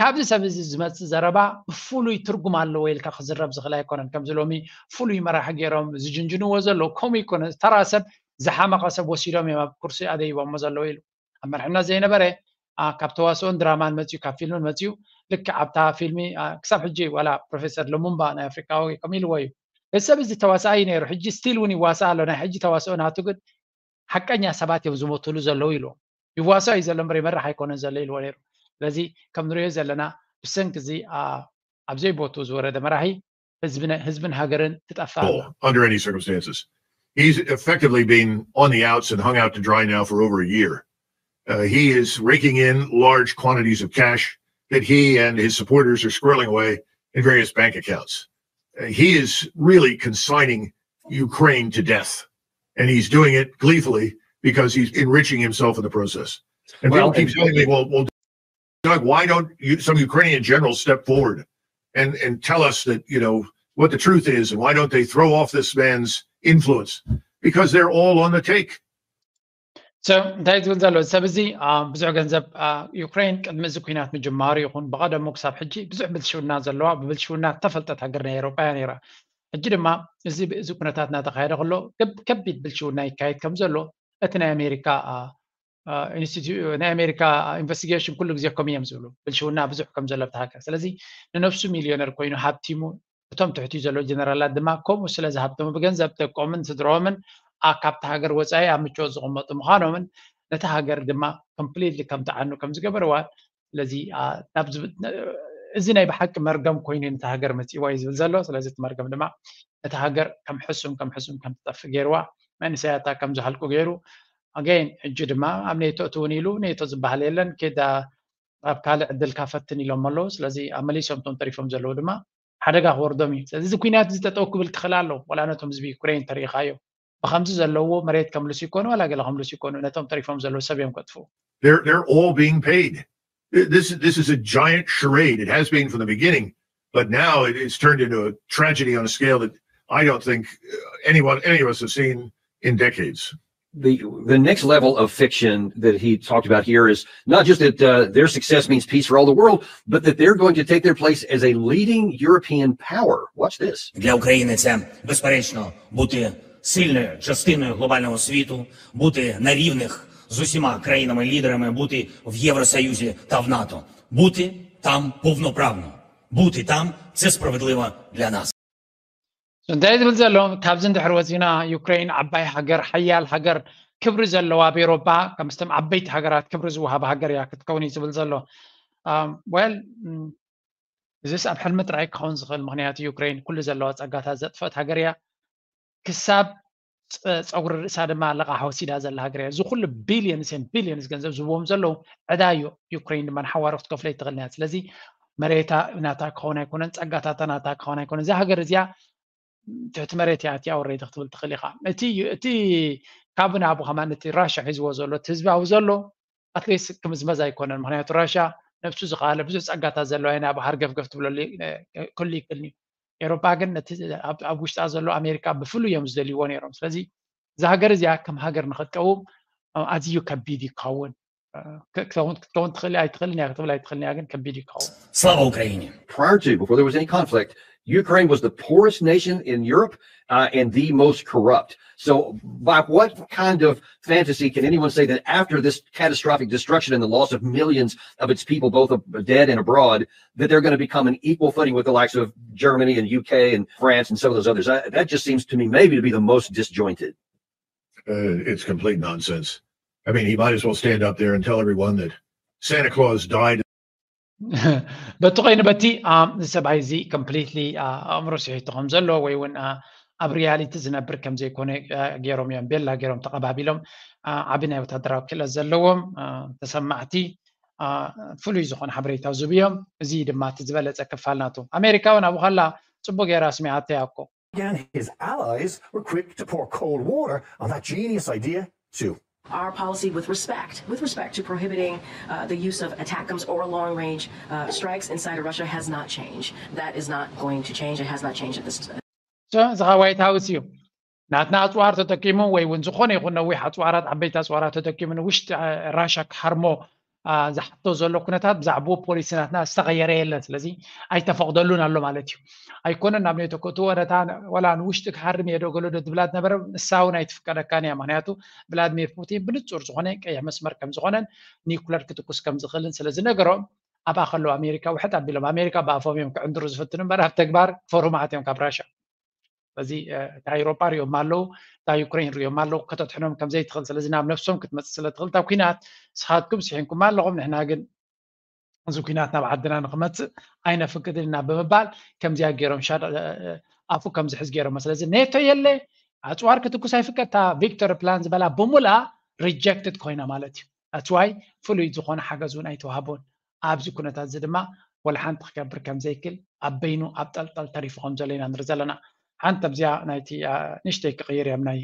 ካብዚ ሰብ እዚ ዝመፅእ ዘረባ ብፍሉይ ትርጉም ኣለዎ ኢልካ ክዝረብ ዝኽእል ኣይኮነን። ከምዚ ሎሚ ፍሉይ መራሒ ገይሮም ዝጅንጅንዎ ዘለዉ ከምኡ ይኮነ። ተራ ሰብ ዝሓመቐ ሰብ ወሲዶም እዮም ኣብ ኩርሲ ኣደይቦሞ ዘለዉ ኢሉ። ኣብ መርሕነት ዘይነበረ ካብ ተዋስኦን ድራማን መፅዩ ካብ ፊልምን መፅዩ ልክዕ ኣብታ ፊልሚ ክሳብ ሕጂ ዋላ ፕሮፌሰር ለሙምባ ናይ ኣፍሪካዊ ከም ኢልዎ እዩ። እዚ ሰብ እዚ ተዋሳኣይ ነይሩ፣ ሕጂ ስቲል እውን ይዋሳእ ኣሎ፣ ናይ ሕጂ ተዋስኦ ናቱ ግን ሓቀኛ ሰባት እዮም ዝሞትሉ ዘለዉ ኢልዎ። ይዋሳእ እዩ ዘሎ እምበር ይመርሕ ኣይኮነን ዘሎ ኢልዎ ነይሩ። ስለዚ ከም ንሪኦ ዘለና ብሰንኪ እዚ ኣብ ዘይቦቱ ዝወረደ መራሒ ህዝብን ሃገርን ትጠፍእ ኣላ። Under any circumstances. He's effectively been on the outs and hung out to dry now for over a year. Uh, he is raking in large quantities of cash that he and his supporters are squirreling away in various bank accounts. Uh, he is really consigning Ukraine to death. And he's doing it gleefully because he's enriching himself in the process. And well, people keep and, telling me, well, well, Doug, why don't you, some Ukrainian generals step forward and, and tell us that, you know, what the truth is, and why don't they throw off this man's influence? Because they're all on the take. So እንታይ ዝብል ዘሎ ሰብ እዚ ብዙሕ ገንዘብ ዩክሬን ቅድሚ እዚ ኩናት ምጅማሩ ይኹን ብቐደሙ ክሳብ ሕጂ ብዙሕ ብልሽውና ዘለዋ ብብልሽውና ተፈልጠት ሃገር ናይ ኤሮጳ እያ ነይራ። ሕጂ ድማ እዚ እዚ ኩነታት እናተካየደ ከሎ ከቢድ ብልሽውና ይካየድ ከም ዘሎ እቲ ናይ ኣሜሪካ ኢንስቲትዩ ናይ ኣሜሪካ ኢንቨስቲጌሽን ኩሉ ግዜ ከምኡ እዮም ዝብሉ ብልሽውና ብዙሕ ከም ዘሎ ኣብቲ ሃገር። ስለዚ ንነብሱ ሚልዮነር ኮይኑ ሃብቲሙ እቶም ትሕቲ ዘለዉ ጀነራላት ድማ ከምኡ ስለ ዝሃብተሙ ብገንዘብ ደቆምን ስድሮምን ካብቲ ሃገር ወፃኢ ኣብ ምችወት ዝቕመጡ ምዃኖምን ነቲ ሃገር ድማ ኮምፕሊትሊ ከም ትዓኑ ከም ዝገበርዋ ስለዚ እዚ ናይ ብሓቂ መርገም ኮይኑ ነቲ ሃገር መፅእዋ እዩ ዝብል ዘሎ። ስለዚ እቲ መርገም ድማ ነቲ ሃገር ከም ሕሱም ከም ሕሱም ከም ትጠፍእ ገይርዋ መንእሰያታ ከም ዝሃልቁ ገይሩ ኣገይን ሕጂ ድማ ኣብ ኔቶ እትውን ኢሉ ኔቶ ዝበሃል የለን ኬዳ ኣብ ካልእ ዕድልካ ፈትን ኢሎም ኣለዉ። ስለዚ ኣብ መሊሶም እቶም ተሪፎም ዘለዉ ድማ ሓደጋ ክወርዶም እዩ። ስለዚ እዚ ኩናት እዚ ጠጠው ክብል ክኽእል ኣለዎ። ዋላ ነቶም ህዝቢ ዩክሬን ተሪኢኻዮ ብከምዚ ዘለዎ መሬት ከምልሱ ይኮኑ ዋላ ገለ ከምልሱ ይኮኑ ነቶም ተሪፎም ዘለዉ ሰብ እዮም ከጥፍኡ። They're, they're all being paid. This, this is a giant charade. It has been from the beginning, but now it, it's turned into a tragedy on a scale that I don't think anyone, any of us have seen in decades. The, the next level of fiction that he talked about here is not just that uh, their success means peace for all the world, but that they're going to take their place as a leading European power. Watch this. Для України це безперечно бути сильною частиною глобального світу, бути на рівних з усіма країнами-лідерами, бути в Євросоюзі та в НАТО, бути там повноправно, бути там це справедливо для нас. እንታይ ዝብል ዘሎ ካብዚ እንድሕር ወፂና ዩክሬን ዓባይ ሃገር ሓያል ሃገር ክብሪ ዘለዋ ኣብ ኤሮፓ ከምስቶም ዓበይቲ ሃገራት ክብሪ ዝወሃብ ሃገር እያ ክትከውን እዩ ዝብል ዘሎ። ወል እዚስ ኣብ ሕልሚ ጥራይ ክኸውን ዝኽእል ምክንያቱ ዩክሬን ኩሉ ዘለዋ ፀጋታት ዘጥፈት ሃገር እያ። ክሳብ ፀጉሪ ርእሳ ድማ ለቓሕ ወሲዳ ዘላ ሃገር እያ። እዚ ኩሉ ቢልዮንስ ን ቢልዮንስ ገንዘብ ዝህብዎም ዘለዉ ዕዳ እዩ። ዩክሬን ድማ ንሓዋሩ ክትከፍሎ ኣይትኽእልን እያ። ስለዚ መሬታ ናታ ክኸውን ኣይኮነን፣ ፀጋታታ ናታ ክኸውን ኣይኮነን። እዛ ሃገር እዚኣ ትሕቲ መሬት እያ ኣትያ ወረይቲ ክትብል ትኽእል ኢኻ። እቲ እቲ ካብ ናቡ ከማን እቲ ራሻ ሒዝዎ ዘሎ እቲ ህዝባዊ ዘሎ ኣትሊስት ክምዝመዝ ኣይኮነን። ምክንያቱ ራሻ ነብሱ ዝኸኣለ ብዙሕ ፀጋታት ዘለዋ ኢና ብሃር ገፍገፍ ትብለሉ ክህሉ ይክእል እዩ። ኤሮፓ ግን ነቲ ኣብ ውሽጣ ዘሎ ኣሜሪካ ብፍሉይ እዮም ዝደልይዎ ነይሮም። ስለዚ እዛ ሃገር እዚኣ ከም ሃገር ንክትቀውም ኣዝዩ ከቢድ ይኸውን። ክትከውን ክትከውን ትኽእል ኣይትኽእልን እያ ክትብል ኣይትኽእልን እያ ግን ከቢድ ይኸውን። Слава Україні! Prior to, before there was any conflict, Ukraine was the poorest nation in Europe uh, and the most corrupt. So, by what kind of fantasy can anyone say that after this catastrophic destruction and the loss of millions of its people, both dead and abroad, that they're going to become on equal footing with the likes of Germany and U K and France and some of those others? I, that just seems to me maybe to be the most disjointed. Uh, it's complete nonsense. I mean, he might as well stand up there and tell everyone that Santa Claus died. በቲ ኮይኑ በቲ ሰብኣይ እዚ ኮምፕሊትሊ ኣእምሮ ስሒቱ ከም ዘሎ ወይ እውን ኣብ ሪያሊቲ ዝነብር ከም ዘይኮነ ገይሮም እዮም ቤላ ገይሮም ተቐባቢሎም። ዓቢ ናይ ወታደራዊ ክእለት ዘለዎም ተሰማዕቲ ፍሉይ ዝኾነ ሓበሬታ ዝህቡ እዮም። እዚ ድማ እቲ ዝበለፀ ክፋል ናቱ ኣሜሪካ እውን ኣብኡ ከላ ፅቡቅ ገይራ ስሚዓቶ እያ እኮ። Again, his allies were quick to pour cold water on that genius idea too. Our policy with respect, with respect to prohibiting uh, the use of ATACMS or long-range uh, strikes inside of Russia has not changed. That is not going to change. It has not changed at this. እዚ ዋይት ሃውስ እዩ ናትና ኣፅዋር ተጠቂሙ ወይ እውን ዝኾነ ይኹን ነዊሕ ኣፅዋራት ዓበይቲ ኣፅዋራት ተጠቂሙ ንውሽጢ ራሻ ክሃርሞ ዝሓቶ ዘሎ ኩነታት ብዛዕባኡ ፖሊሲ ናትና ዝተቐየረ የለን። ስለዚ ኣይተፈቕደሉን ኣሎ ማለት እዩ። ኣይኮነን ናብ ኔቶ ክእትዎ፣ ነታ ወላ ንውሽጢ ክሃርም እየ ዶ ገለ ዶ ዝብላ ዝነበረ፣ ንሳ እውን ኣይትፍቀደካን እያ። ምክንያቱ ቭላድሚር ፑቲን ብንጹር ዝኾነ ቀይሕ መስመር ከም ዝኾነን ኒኩለር ክትኩስ ከም ዝኽእልን ስለ ዝነገሮም፣ ኣብኣ ከለዉ ኣሜሪካ ውሕጥ ኣቢሎም፣ ኣሜሪካ ብኣፎም እዮም ክዕንድሩ ዝፍትኑ እምበር ኣብ ተግባር ፈርሁማት እዮም ካብ ራሻ። ስለዚ እታ ኤውሮጳ ሪኦም ኣለዉ፣ እታ ዩክሬን ሪኦም ኣለዉ፣ ከተድሕኖም ከም ዘይትኽእል። ስለዚ ናብ ነፍሶም ክትመጽእ ስለ ትኽእል እታ ኲናት ንስኻትኩም ስሒንኩማ ኣለኹም፣ ንሕና ግን እዚ ኲናት ናብ ዓድና ንክመጽእ ኣይነፍቅድን ኢና ብምባል ከምዚኣ ገይሮም ሻድ ኣፉ ከም ዝሕዝ ገይሮሞ። ስለዚ ኔቶ የለ፣ ኣጽዋር ክትኩስ ኣይፍቀድ። እታ ቪክቶሪ ፕላን ዝበላ ብምልኣ ሪጀክትድ ኮይና ማለት እዩ። That's why ፍሉይ ዝኾነ ሓገዝ እውን ኣይተዋህቦን። ኣብዚ ኩነታት እዚ ድማ ወላ ሓንቲ ክገብር ከም ዘይክል ኣብ በይኑ ኣብ ጠልጠል ተሪፉ ከም ዘሎ ኢና ንርኢ ዘለና። ሓንቲ ኣብዚኣ ናይቲ ንእሽተይ ክቕይር እያ ናይ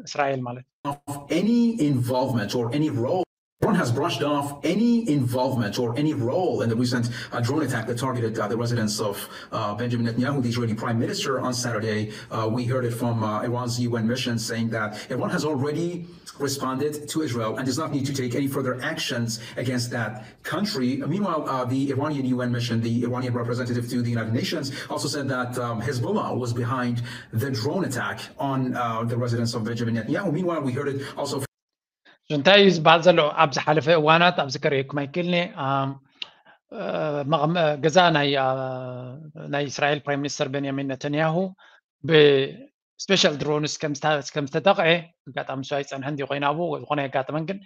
እስራኤል ማለት እዩ። Of any involvement or any role. Iran has brushed off any involvement or any role in the recent uh, drone attack that targeted uh, the residence of uh, Benjamin Netanyahu, the Israeli prime minister, on Saturday. Uh, we heard it from uh, Iran's U N mission saying that Iran has already responded to Israel and does not need to take any further actions against that country. Meanwhile, uh, the Iranian U N mission, the Iranian representative to the United Nations, also said that um, Hezbollah was behind the drone attack on uh, the residence of Benjamin Netanyahu. Meanwhile, we heard it also. እንታይ እዩ ዝበሃል ዘሎ? ኣብ ዝሓለፈ እዋናት ኣብዚ ከርእየኩም ኣይክእልን እየ። ገዛ ናይ እስራኤል ፕራይም ሚኒስተር ቤንያሚን ነተንያሁ ብስፔሻል ድሮንስ ከም ዝተጠቕዐ፣ ኣጋጣሚ እሱ ኣይፀንሐን ድዩ ኮይኑ ኣብኡ ዝኾነ የጋጥመን፣ ግን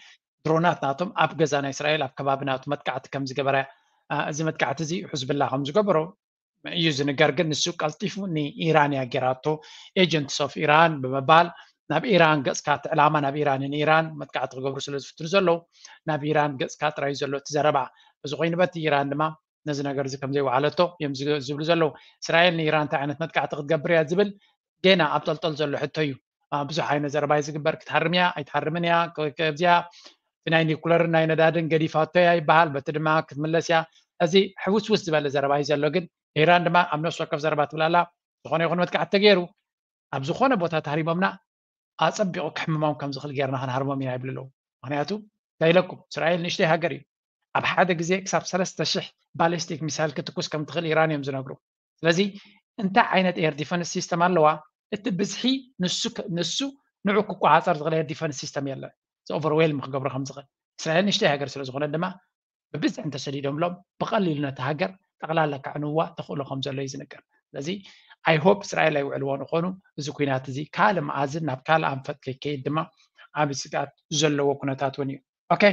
ድሮናት ናቶም ኣብ ገዛ ናይ እስራኤል ኣብ ከባቢ ናቱ መጥቃዕቲ ከም ዝገበረ፣ እዚ መጥቃዕቲ እዚ ሕዝብላ ከም ዝገበሮ እዩ ዝንገር። ግን ንሱ ቀልጢፉ ንኢራን እያ ጌራቶ፣ ኤጀንትስ ኦፍ ኢራን ብምባል ናብ ኢራን ገፅካ፣ እቲ ዕላማ ናብ ኢራን ንኢራን መጥቃዕቲ ክገብሩ ስለ ዝፍትኑ ዘለዉ ናብ ኢራን ገፅካ ጥራይ ዘሎ እቲ ዘረባ። እዚ ኮይኑ በቲ ኢራን ድማ ነዚ ነገር እዚ ከም ዘይወዓለቶ እዮም ዝብሉ ዘለዉ። እስራኤል ንኢራን እንታይ ዓይነት መጥቃዕቲ ክትገብር እያ ዝብል ገና ኣብ ጠልጠል ዘሎ ሕቶ እዩ። ብዙሕ ዓይነት ዘረባ እዩ ዝግበር። ክትሃርም እያ ኣይትሃርምን እያ፣ ከዚኣ ናይ ኒኩለርን ናይ ነዳድን ገዲፋቶ እያ ይበሃል፣ በቲ ድማ ክትምለስ እያ። እዚ ሕውስውስ ዝበለ ዘረባ እዩ ዘሎ። ግን ኢራን ድማ ኣብ ነፍሲ ወከፍ ዘረባ ትብል ኣላ፣ ዝኾነ ይኹን መጥቃዕቲ ተገይሩ ኣብ ዝኾነ ቦታ ተሃሪሞምና ኣፀቢቑ ክሕምሞም ከም ዝኽእል ጌርና ክንሃርሞም ኢና ይብሉ ኣለዉ። ምክንያቱ እንታይ ኢለኩም፣ እስራኤል ንእሽተይ ሃገር እዩ። ኣብ ሓደ ግዜ ክሳብ ሰለስተ ሽሕ ባሊስቲክ ሚሳይል ክትኩስ ከም ትኽእል ኢራን እዮም ዝነግሩ። ስለዚ እንታይ ዓይነት ኤር ዲፈንስ ሲስተም ኣለዋ፣ እቲ ብዝሒ ንሱ ንዑ ክቆፃፀር ዝኽእል ኤር ዲፈንስ ሲስተም የለን። ኦቨርዌልም ክገብሮ ከም ዝኽእል። እስራኤል ንእሽተይ ሃገር ስለ ዝኾነ ድማ ብብዝሒ እንተሰዲዶምሎም ብቐሊሉ ነቲ ሃገር ጠቕላላ ከዕንዋ ተኽእሎ ከም ዘሎ እዩ ዝንገር። ስለዚ I hope እስራኤል ኣይውዕልዎን ይኾኑ። እዚ ኩናት እዚ ካልእ መኣዝን ናብ ካልእ ኣንፈት ከይከይድ ድማ ዓብዪ ስግኣት ዘለዎ ኩነታት እውን እዩ። ኦኬ፣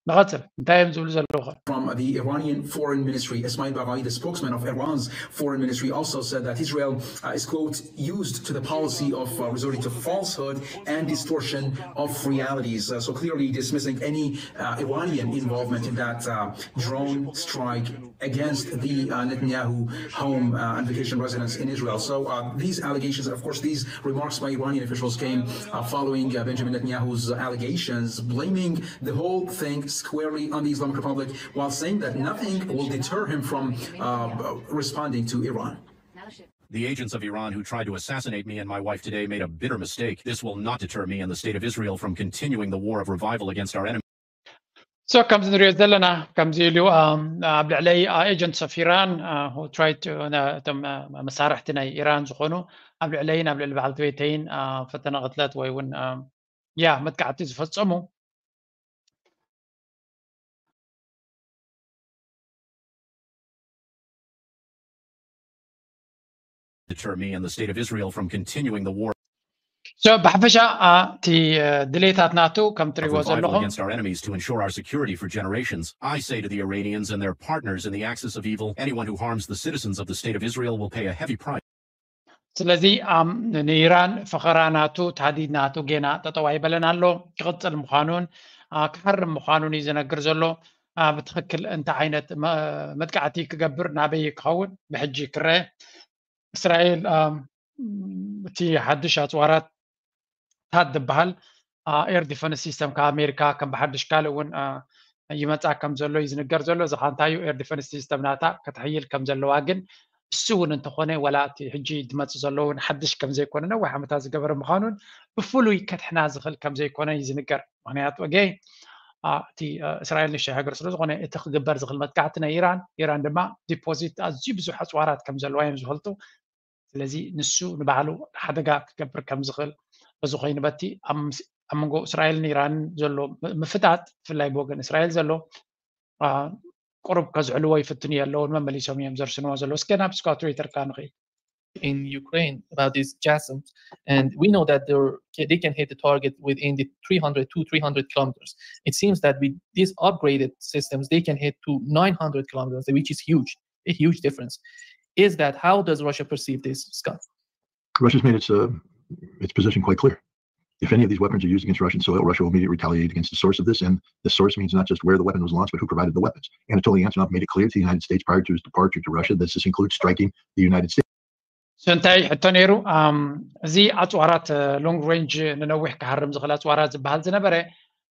ንቐፅል። እንታይ እዮም ዝብሉ ዘለዉ ኸ? From the Iranian Foreign Ministry, Ismail Baghai, the spokesman of Iran's Foreign Ministry, also said that Israel uh, is, quote, used to the policy of uh, resorting to falsehood and distortion of realities. Uh, so clearly dismissing any uh, Iranian involvement in that uh, drone strike against the uh, Netanyahu home uh, and vacation residence in Israel. So uh, these allegations, of course, these remarks by Iranian officials came uh, following uh, Benjamin Netanyahu's allegations, blaming the whole thing squarely on the Islamic Republic, while saying that nothing will deter him from uh, responding to Iran. The agents of Iran who tried to assassinate me and my wife today made a bitter mistake. This will not deter me and the state of Israel from continuing the war of revival against our enemies. So ከምዚ ንሪኦ ዘለና ከምዚ ኢሉ ኣብ ልዕለይ agents of Iran who tried to እቶም መሳርሕቲ ናይ ኢራን ዝኾኑ ኣብ ልዕለይን ኣብ ልዕሊ በዓልቲ ቤተይን ፈተነ ቅትለት ወይ እውን ያ መጥቃዕቲ ዝፈጸሙ deter me and the state of Israel from continuing the war. So ብሓፈሻ እቲ ድሌታት ናቱ ከም ትሪእዎ ዘለኹም against our enemies to ensure our security for generations. I say to the Iranians and their partners in the axis of evil, anyone who harms the citizens of the state of Israel will pay a heavy price. ስለዚ ንኢራን ፈኸራ ናቱ ታህዲድ ናቱ ጌና ጠጠው ኣይበለን ኣሎ። ክቕፅል ምዃኑን ክሃርም ምዃኑን እዩ ዝነግር ዘሎ። ብትኽክል እንታይ ዓይነት መጥቃዕቲ ክገብር ናበይ ክኸውን ብሕጂ ክረአ። እስራኤል እቲ ሓድሽ ኣፅዋራት ታድ ዝበሃል air defense system ካብ ኣሜሪካ ከም ብሓድሽ ካልእ እውን ይመፃ ከም ዘሎ እዩ ዝንገር ዘሎ። እዚ ከዓ እንታይ እዩ air defense system ናታ ከተሕይል ከም ዘለዋ ግን እሱ እውን እንተኾነ ወላ እቲ ሕጂ ዝመፅእ ዘሎ እውን ሓድሽ ከም ዘይኮነ ነዊሕ ዓመታት ዝገበረ ምዃኑን ብፍሉይ ከድሕና ዝኽእል ከም ዘይኮነ እዩ ዝንገር። ምክንያቱ ኣገይ እቲ እስራኤል ንእሽተይ ሃገር ስለ ዝኾነ እቲ ክግበር ዝኽእል መጥቃዕቲ ናይ ኢራን ኢራን ድማ ዲፖዚት ኣዝዩ ብዙሕ ኣፅዋራት ከም ዘለዋ እዮም ዝፈልጡ። ስለዚ ንሱ ንባዕሉ ሓደጋ ክገብር ከም ዝኽእል በዚ ኮይኑ በቲ ኣብ መንጎ እስራኤልን ኢራንን ዘሎ ምፍጣጥ ብፍላይ ብወገን እስራኤል ዘሎ ቁሩብ ከዝሕልዎ ይፍትኑ ኣለውን መመሊሶም እዮም ዘርስንዎ ዘለዉ። እስከ ናብ ስኳትሬተር ካ ንኽእል። In Ukraine about these JASSMs, and we know that they they can hit the target within the three hundred to three hundred kilometers. It seems that with these upgraded systems, they can hit to nine hundred kilometers, which is huge, a huge difference. Is that how does Russia perceive this, Scott? Russia's made its uh, its position quite clear. If any of these weapons are used against Russian soil, Russia will immediately retaliate against the source of this. And the source means not just where the weapon was launched, but who provided the weapons. Anatoly Antonov made it clear to the United States prior to his departure to Russia that this includes striking the United States. So እንታይ ሕቶ ነይሩ? እዚ ኣፅዋራት ሎንግ ሬንጅ ንነዊሕ ክሃርም ዝኽእል ኣፅዋራት ዝበሃል ዝነበረ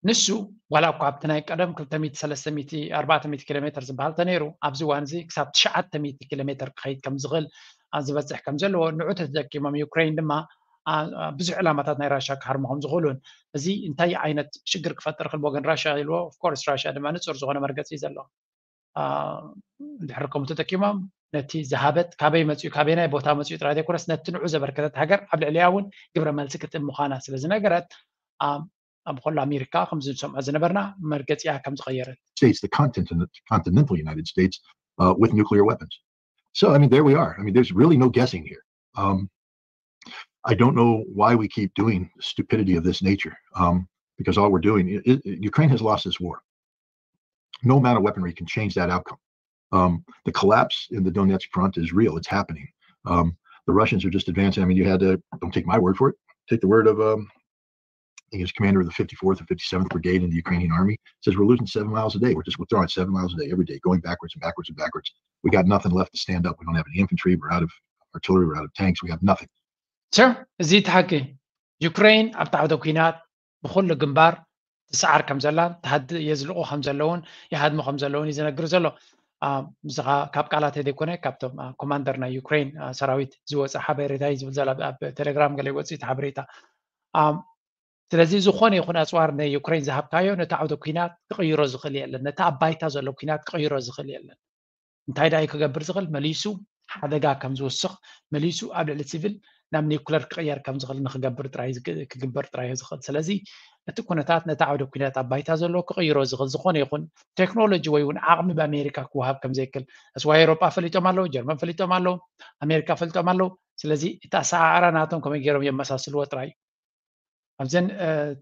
ንሱ ዋላ እኳ ኣብቲ ናይ ቀደም ክልተ ሚእቲ ሰለስተ ሚእቲ ኣርባዕተ ሚእቲ ኪሎ ሜትር ዝበሃል ተነይሩ ኣብዚ እዋን እዚ ክሳብ ትሽዓተ ሚእቲ ኪሎ ሜትር ክኸይድ ከም ዝኽእል ዝበፅሕ ከም ዘለዎ ንዑ ተተጠቂሞም ዩክሬን ድማ ብዙሕ ዕላማታት ናይ ራሻ ክሃርሙ ከም ዝኽእሉን እዚ እንታይ ዓይነት ሽግር ክፈጥር ክል ወገን ራሻ ኢልዎ ኦፍኮርስ ራሻ ድማ ንፁር ዝኾነ መርገፂ እዩ ዘለዎ። ድሕሪ ከምኡ ተጠቂሞም ነቲ ዝሃበት ካበይ መፅኡ ካበይ ናይ ቦታ መፅኡ ጥራይ ዘይኮነስ ነቲ ንዑ ዘበርከተት ሃገር ኣብ ልዕሊያ እውን ግብረ መልሲ ክትእን ምዃና ስለ ዝነገረት ኣብ ከሎ ኣሜሪካ ከምዚ ንሰምዖ ዝነበርና መርገፂያ ከም ዝቐየረት States, the continent, continental United States, uh, with nuclear weapons. So I mean, there we are. I mean, there's really no guessing here. Um, I don't know why we keep doing stupidity of this nature. Um, because all we're doing, it, Ukraine has lost this war. No amount of weaponry can change that outcome. Um, the collapse in the Donetsk front is real. It's happening. Um, the Russians are just advancing. I mean, you had to, don't take my word for it. Take the word of, um, I think it was commander of the fifty-fourth or fifty-seventh Brigade in the Ukrainian army. Says we're losing seven miles a day. We're just withdrawing seven miles a day every day, going backwards and backwards and backwards. We got nothing left to stand up. We don't have any infantry. We're out of artillery. We're out of tanks. We have nothing. Sure. እዚ ተሓቂ ዩክሬን ኣብቲ ዓውደ ኲናት ብኩሉ ግንባር ትሰዓር ከም ዘላን ተሃድ የዝልቑ ከም ዘለውን ይሃድሙ ከም ዘለውን እዩ ዝነግር ዘሎ። ምስኻ ካብ ቃላት ዘይኮነ ካብቶም ኮማንደር ናይ ዩክሬን ሰራዊት ዝወፀ ሓበሬታ እዩ ዝብል ዘሎ ኣብ ቴሌግራም ገለ ይወፅእ እቲ ሓበሬታ። ስለዚ ዝኾነ ይኹን ኣፅዋር ናይ ዩክሬን ዝሃብካዮ ነቲ ዓውደ ኲናት ክቕይሮ ዝኽእል የለን። ነቲ ኣብ ባይታ ዘሎ ኲናት ክቕይሮ ዝኽእል የለን። እንታይ ደኣ ክገብር ዝኽእል መሊሱ ሓደጋ ከም ዝውስኽ መሊሱ ኣብ ልዕሊ ሲቪል ናብ ኒውክለር ክቕየር ከም ዝኽእል ንክገብር ጥራይ ክግበር ጥራይ ዝኽእል። ስለዚ እቲ ኩነታት ነቲ ዓውደ ኩናት ኣብ ባይታ ዘሎ ክቕይሮ ዝኽእል ዝኾነ ይኹን ቴክኖሎጂ ወይ እውን ዓቕሚ ብኣሜሪካ ክወሃብ ከም ዘይክል እስዋ ኤውሮጳ ፈሊጦም ኣለዉ፣ ጀርመን ፈሊጦም ኣለዉ፣ ኣሜሪካ ፈሊጦም ኣለዉ። ስለዚ እቲ ኣሰዓዕራ ናቶም ከመይ ገይሮም የመሳስልዎ ጥራይ ኣብዘን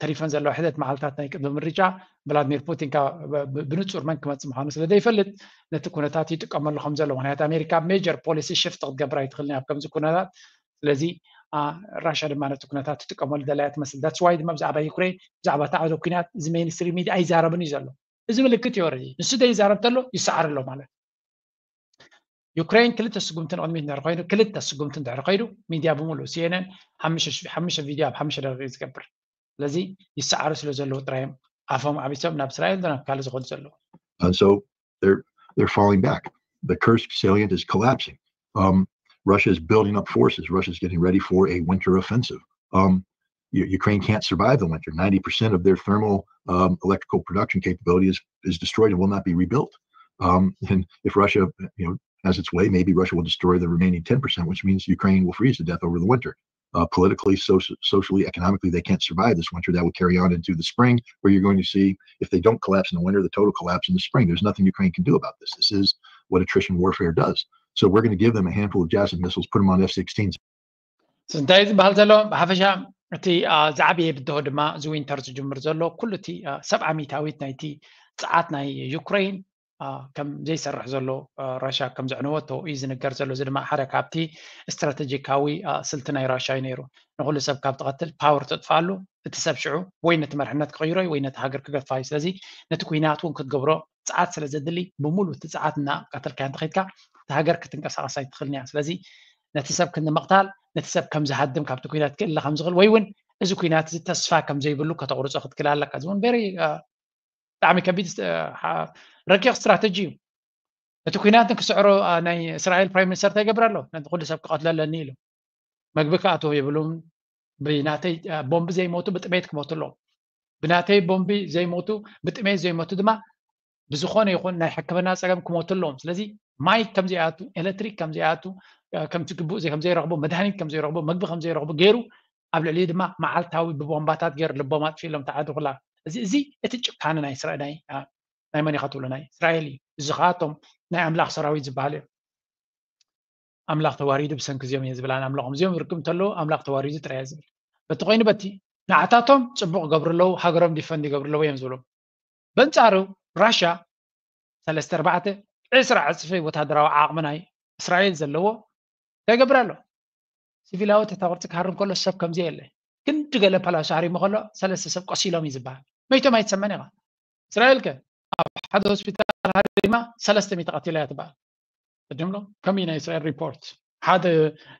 ተሪፈን ዘለዋ ሕደት መዓልታት ናይ ቅድሚ ምርጫ ቭላድሚር ፑቲን ብንጹር መን ክመጽእ ምዃኑ ስለ ዘይፈልጥ ነቲ ኩነታት ይጥቀመሉ ከም ዘሎ ምክንያቱ ኣሜሪካ ሜጀር ፖሊሲ ሽፍት ክትገብር ኣይትኽእልን ኣብ ከምዚ ኩነታት። ስለዚ ራሻ ድማ ነቲ ኩነታት ትጥቀመሉ ዘላ እያ ትመስል። ዳትስ ዋይ ድማ ብዛዕባ ዩክሬን ብዛዕባ እቲ ዓውደ ኩናት እዚ ሜንስትሪም ሚድያ ኣይዛረብን እዩ ዘሎ። እዚ ምልክት እዩ ኦረዲ ንሱ ዘይዛረብ ተሎ ይሰዓር ኣሎ ማለት ዩክሬን ክልተ ስጉምቲ ንቕድሚት እንድሕር ኮይኑ ክልተ ስጉምቲ እንድሕር ከይዱ ሚድያ ብምሉእ ሲኤንኤን ሓሙሽተ ቪድዮ ኣብ ሓሙሽተ ደቂቕ ዝገብር ስለዚ ይሰዓሩ ስለ ዘለዉ ጥራይ እዮም ኣፎም ዓቢሶም ናብ እስራኤል ናብ ካልእ ዝኸዱ ዘለዉ And so they're they're falling back. The Kursk salient is collapsing. Um, Russia is building up forces. Russia is getting ready for a winter offensive. Um, U- Ukraine can't survive the winter. Ninety percent of their thermal um, electrical production capability is, is destroyed and will not be rebuilt. Um, and if Russia, you know, has its way, maybe Russia will destroy the remaining ten percent, which means Ukraine will freeze to death over the winter. Uh, politically, soci- socially, economically, they can't survive this winter. That will carry on into the spring, where you're going to see, if they don't collapse in the winter, the total collapse in the spring. There's nothing Ukraine can do about this. This is what attrition warfare does. So we're going to give them a handful of Javelin missiles, put them on F sixteens. እንታይ ዝበሃል ዘሎ ብሓፈሻ እቲ ዝዓበየ ብድሆ ድማ እዚ ዊንተር ዝጅምር ዘሎ ኩሉ እቲ ሰብዓ ሚታዊት ናይቲ ፀዓት ናይ ዩክሬን ከም ዘይሰርሕ ዘሎ ራሽያ ከም ዘዕነወቶ እዩ ዝንገር ዘሎ። እዚ ድማ ሓደ ካብቲ ስትራቴጂካዊ ስልቲ ናይ ራሽያ እዩ ነይሩ። ንኩሉ ሰብ ካብ ትቐትል ፓወር ተጥፍኣሉ፣ እቲ ሰብ ሽዑ ወይ ነቲ መርሕነት ክቕይሮ እዩ ወይ ነቲ ሃገር ክገድፋ እዩ። ስለዚ ነቲ ኩናት እውን ክትገብሮ ፀዓት ስለ ዘድሊ ብምሉእ እቲ ፀዓት እናቐተልካዮ እንተኸይድካ እቲ ሃገር ክትንቀሳቐስ ኣይትኽእልን እያ። ስለዚ ነቲ ሰብ ክንምቕታል ነቲ ሰብ ከም ዝሃድም ካብቲ ኩናት ክእለ ከም ዝኽእል ወይ እውን እዚ ኩናት እዚ ተስፋ ከም ዘይብሉ ከተቑርፆ ክትክእል ኣለካ። እዚ እውን ቨሪ ብጣዕሚ ከቢድ ረቂቕ ስትራተጂ እዩ። እቲ ኩናት ንክስዕሮ ናይ እስራኤል ፕራይም ሚኒስተር እንታይ ይገብር ኣሎ? ነቲ ኩሉ ሰብ ክቐትለለኒ ኢሉ መግቢ ክኣትዎ የብሉን። ብናተይ ቦምቢ ዘይሞቱ ብጥሜት ክሞቱ ኣለዎም። ብናተይ ቦምቢ ዘይሞቱ፣ ብጥሜት ዘይሞቱ ድማ ብዝኾነ ይኹን ናይ ሕክምና ጸገም ክሞቱ ኣለዎም። ስለዚ ማይ ከም ዘይኣቱ፣ ኤሌክትሪክ ከም ዘይኣቱ፣ ከምቲ ግቡእ ከም ዘይረኽቡ፣ መድሃኒት ከም ዘይረኽቡ፣ መግቢ ከም ዘይረኽቡ ገይሩ ኣብ ልዕሊኡ ድማ መዓልታዊ ብቦምባታት ገይሩ ልቦም ኣጥፊእሎም ተዓዲ ኩላ። እዚ እዚ እቲ ጭካነ ናይ እስራኤል ናይ ናይ መን ኢኻ ትብሎ? ናይ እስራኤል እዩ። እዚ ኸኣቶም ናይ ኣምላኽ ሰራዊት ዝበሃል እዮም። ኣምላኽ ተዋሪዱ ብሰንኪ እዚኦም እየ ዝብል ኣነ ኣምላኾም። እዚኦም ርክብ እንተለዉ ኣምላኽ ተዋሪዱ ጥራይ እየ ዝብል። በቲ ኮይኑ በቲ ንዓታቶም ጽቡቕ ገብሩ ኣለዉ፣ ሃገሮም ዲፈንድ ይገብሩ ኣለዉ እዮም ዝብሉ። በንጻሩ ራሻ ሰለስተ ኣርባዕተ ዕስራ ዕጽፊ ወታደራዊ ዓቕሚ ናይ እስራኤል ዘለዎ እንታይ ይገብር ኣሎ? ሲቪላዊ ተታወርፂ ክሃርም ከሎ ሰብ ከምዚ የለ። ክንዲ ገለ ፓላሶ ሃሪሙ ከሎ ሰለስተ ሰብ ቆሲሎም እዩ ዝበሃል። መይቶም ኣይትሰመን ኢኻ። እስራኤል ከ ኣብ ሓደ ሆስፒታል ሃሪማ ሰለስተ ሚእቲ ቀቲላ እያ ትበሃል። ቅድምሎ ከምኡ ናይ እስራኤል ሪፖርት ሓደ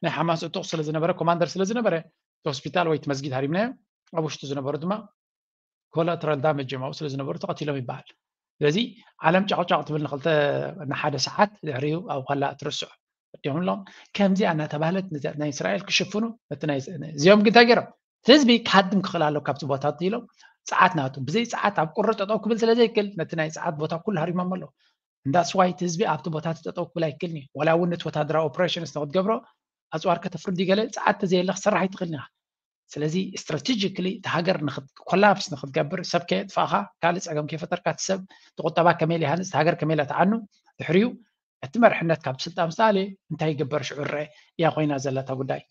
ናይ ሓማስ ዕጡቕ ስለ ዝነበረ ኮማንደር ስለ ዝነበረ እቲ ሆስፒታል ወይ እቲ መስጊድ ሃሪምናዮ ኣብ ውሽጡ ዝነበሩ ድማ ኮላተራል ዳመጅ እዮም ኣብኡ ስለ ዝነበሩ ተቐቲሎም ይበሃል። ስለዚ ዓለም ጫቕጫቕ ትብል ንክልተ ንሓደ ሰዓት ድሕሪኡ ኣብ ኳላ ትርስዑ። ቅድምሎም ከምዚኣ እናተባህለት ናይ እስራኤል ክሽፍኑ ነቲ ናይ እዚኦም ግን እንታይ ገይሮም ህዝቢ ክሃድም ክኽእል ኣሎ ካብቲ ቦታ ኢሎም ፀዓት ናቱ ብዘይ ፀዓት ኣብ ቁሪ ጠጠው ክብል ስለ ዘይክል ነቲ ናይ ፀዓት ቦታ ኩሉ ሃሪሞም ኣለዉ። እንዳስዋይ እቲ ህዝቢ ኣብቲ ቦታ ተጠው ክብል ኣይክልኒ ዋላ እውን ነቲ ወታደራዊ ኦፕሬሽንስ ንክትገብሮ ኣፅዋር ከተፍርዲ ገለ ፀዓት ተዘየለ ክሰራሕ ኣይትኽእልን ኢኻ። ስለዚ ስትራቴጂክሊ እቲ ሃገር ኮላፕስ ንክትገብር ሰብ ከየጥፋእኻ ካልእ ፀገም ከይፈጠርካ እቲ ሰብ እቲ ቁጠባ ከመይ ኢሉ ይሃንፅ እቲ ሃገር ከመይ ኢላ ትዓኑ ድሕሪኡ እቲ መርሕነት ካብ ስልጣን ዝተኣለ እንታይ ይግበር ሽዑ ረአ እያ ኮይና ዘለታ ጉዳይ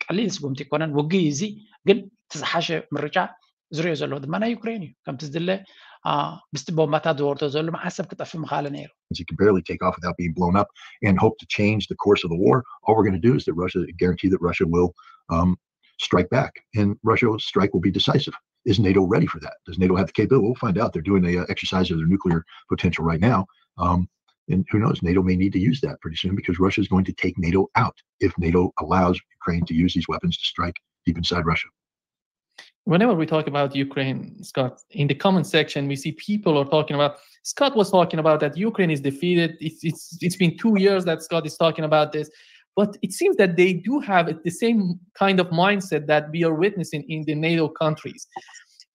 ቀሊል ስጉምቲ ይኮነን ውግይ እዚ ግን እቲ ዝሓሸ ምርጫ ዝሪኦ ዘለኹ ድማ ናይ ዩክሬን እዩ ከምቲ ዝድለ ምስቲ ቦምባታት ዝወርዶ ዘሎ መዓት ሰብ ክጠፍእ ምኻለ ነይሩ You can barely take off without being blown up and hope to change the course of the war. All we're going to do is that Russia guarantee that Russia will um, strike back, and Russia's strike will be decisive. Is NATO ready for that? Does NATO have the capability? We'll find out. They're doing a uh, exercise of their nuclear potential right now. Um, and who knows? NATO may need to use that pretty soon because Russia is going to take NATO out if NATO allows Ukraine to use these weapons to strike deep inside Russia. Whenever we talk about Ukraine, Scott, in the comment section, we see people are talking about, Scott was talking about that Ukraine is defeated. It's, it's, it's been two years that Scott is talking about this. But it seems that they do have the same kind of mindset that we are witnessing in the NATO countries.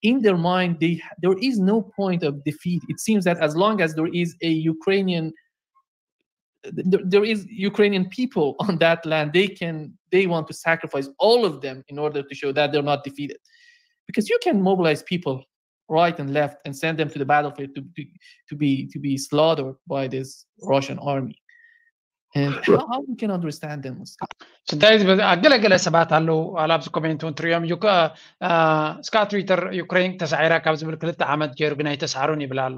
In their mind, they, there is no point of defeat. It seems that as long as there is a Ukrainian there, there is Ukrainian people on that land. They can, they want to sacrifice all of them in order to show that they're not defeated. Because you can mobilize people right and left and send them to the battlefield to, to, to be to be slaughtered by this Russian army. And how, how we can understand them? እንታይ ገለገለ ሰባት ኣለዉ ኣብ ኣብዚ ኮሜንት እውን ትሪኦም እዩ እስካ ትዊተር ዩክሬን ተሳዒራ ካብ ዝብል ክልተ ዓመት ገይሩ ግን ኣይተሳዕሩን ይብል ኣሎ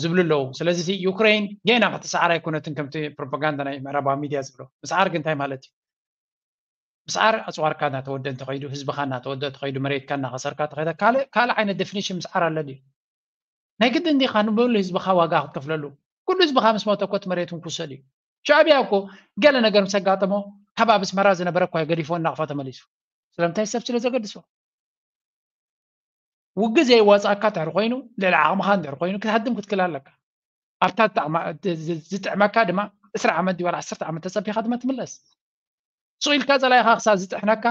ዝብሉ ኣለዉ ስለዚ ዩክሬን ጌና ክትሰዓር ኣይኮነትን ከምቲ ፕሮፓጋንዳ ናይ ምዕራባዊ ሚድያ ዝብሎ ምስዓር ግን እንታይ ማለት እዩ ምስዓር ኣፅዋርካ እናተወደ እንተኸይዱ ህዝብኻ እናተወደ ተኸይዱ መሬትካ እናኸሰርካ ተኸይደ ካልእ ዓይነት ዴፊኒሽን ምስዓር ኣሎ ድዩ ናይ ግድን ዲኻ ንሙሉ ህዝብኻ ዋጋ ክትከፍለሉ ኩሉ ህዝብኻ ምስ ሞተ እኮ እቲ መሬት እውን ክውሰድ እዩ ሻዕብያ እኮ ገለ ነገር ምስ ኣጋጠሞ ካብ ኣብ ኣስመራ ዝነበረ እኳ ገዲፎ እናቕፋ ተመሊሱ ስለምንታይ ሰብ ስለ ዘገድሶ ውግእ ዘይዋፃእካ ድሕሪ ኮይኑ ልዕሊ ዓቕምኻ እንድሕሪ ኮይኑ ክትሃድም ክትክእል ኣለካ ኣብታ ዝጥዕመካ ድማ ዕስራ ዓመት ድዩ ዋላ ዓሰርተ ዓመት ተፀቢኻ ድማ ትምለስ ስቕ ኢልካ ፀላኢኻ ክሳብ ዝጥሕነካ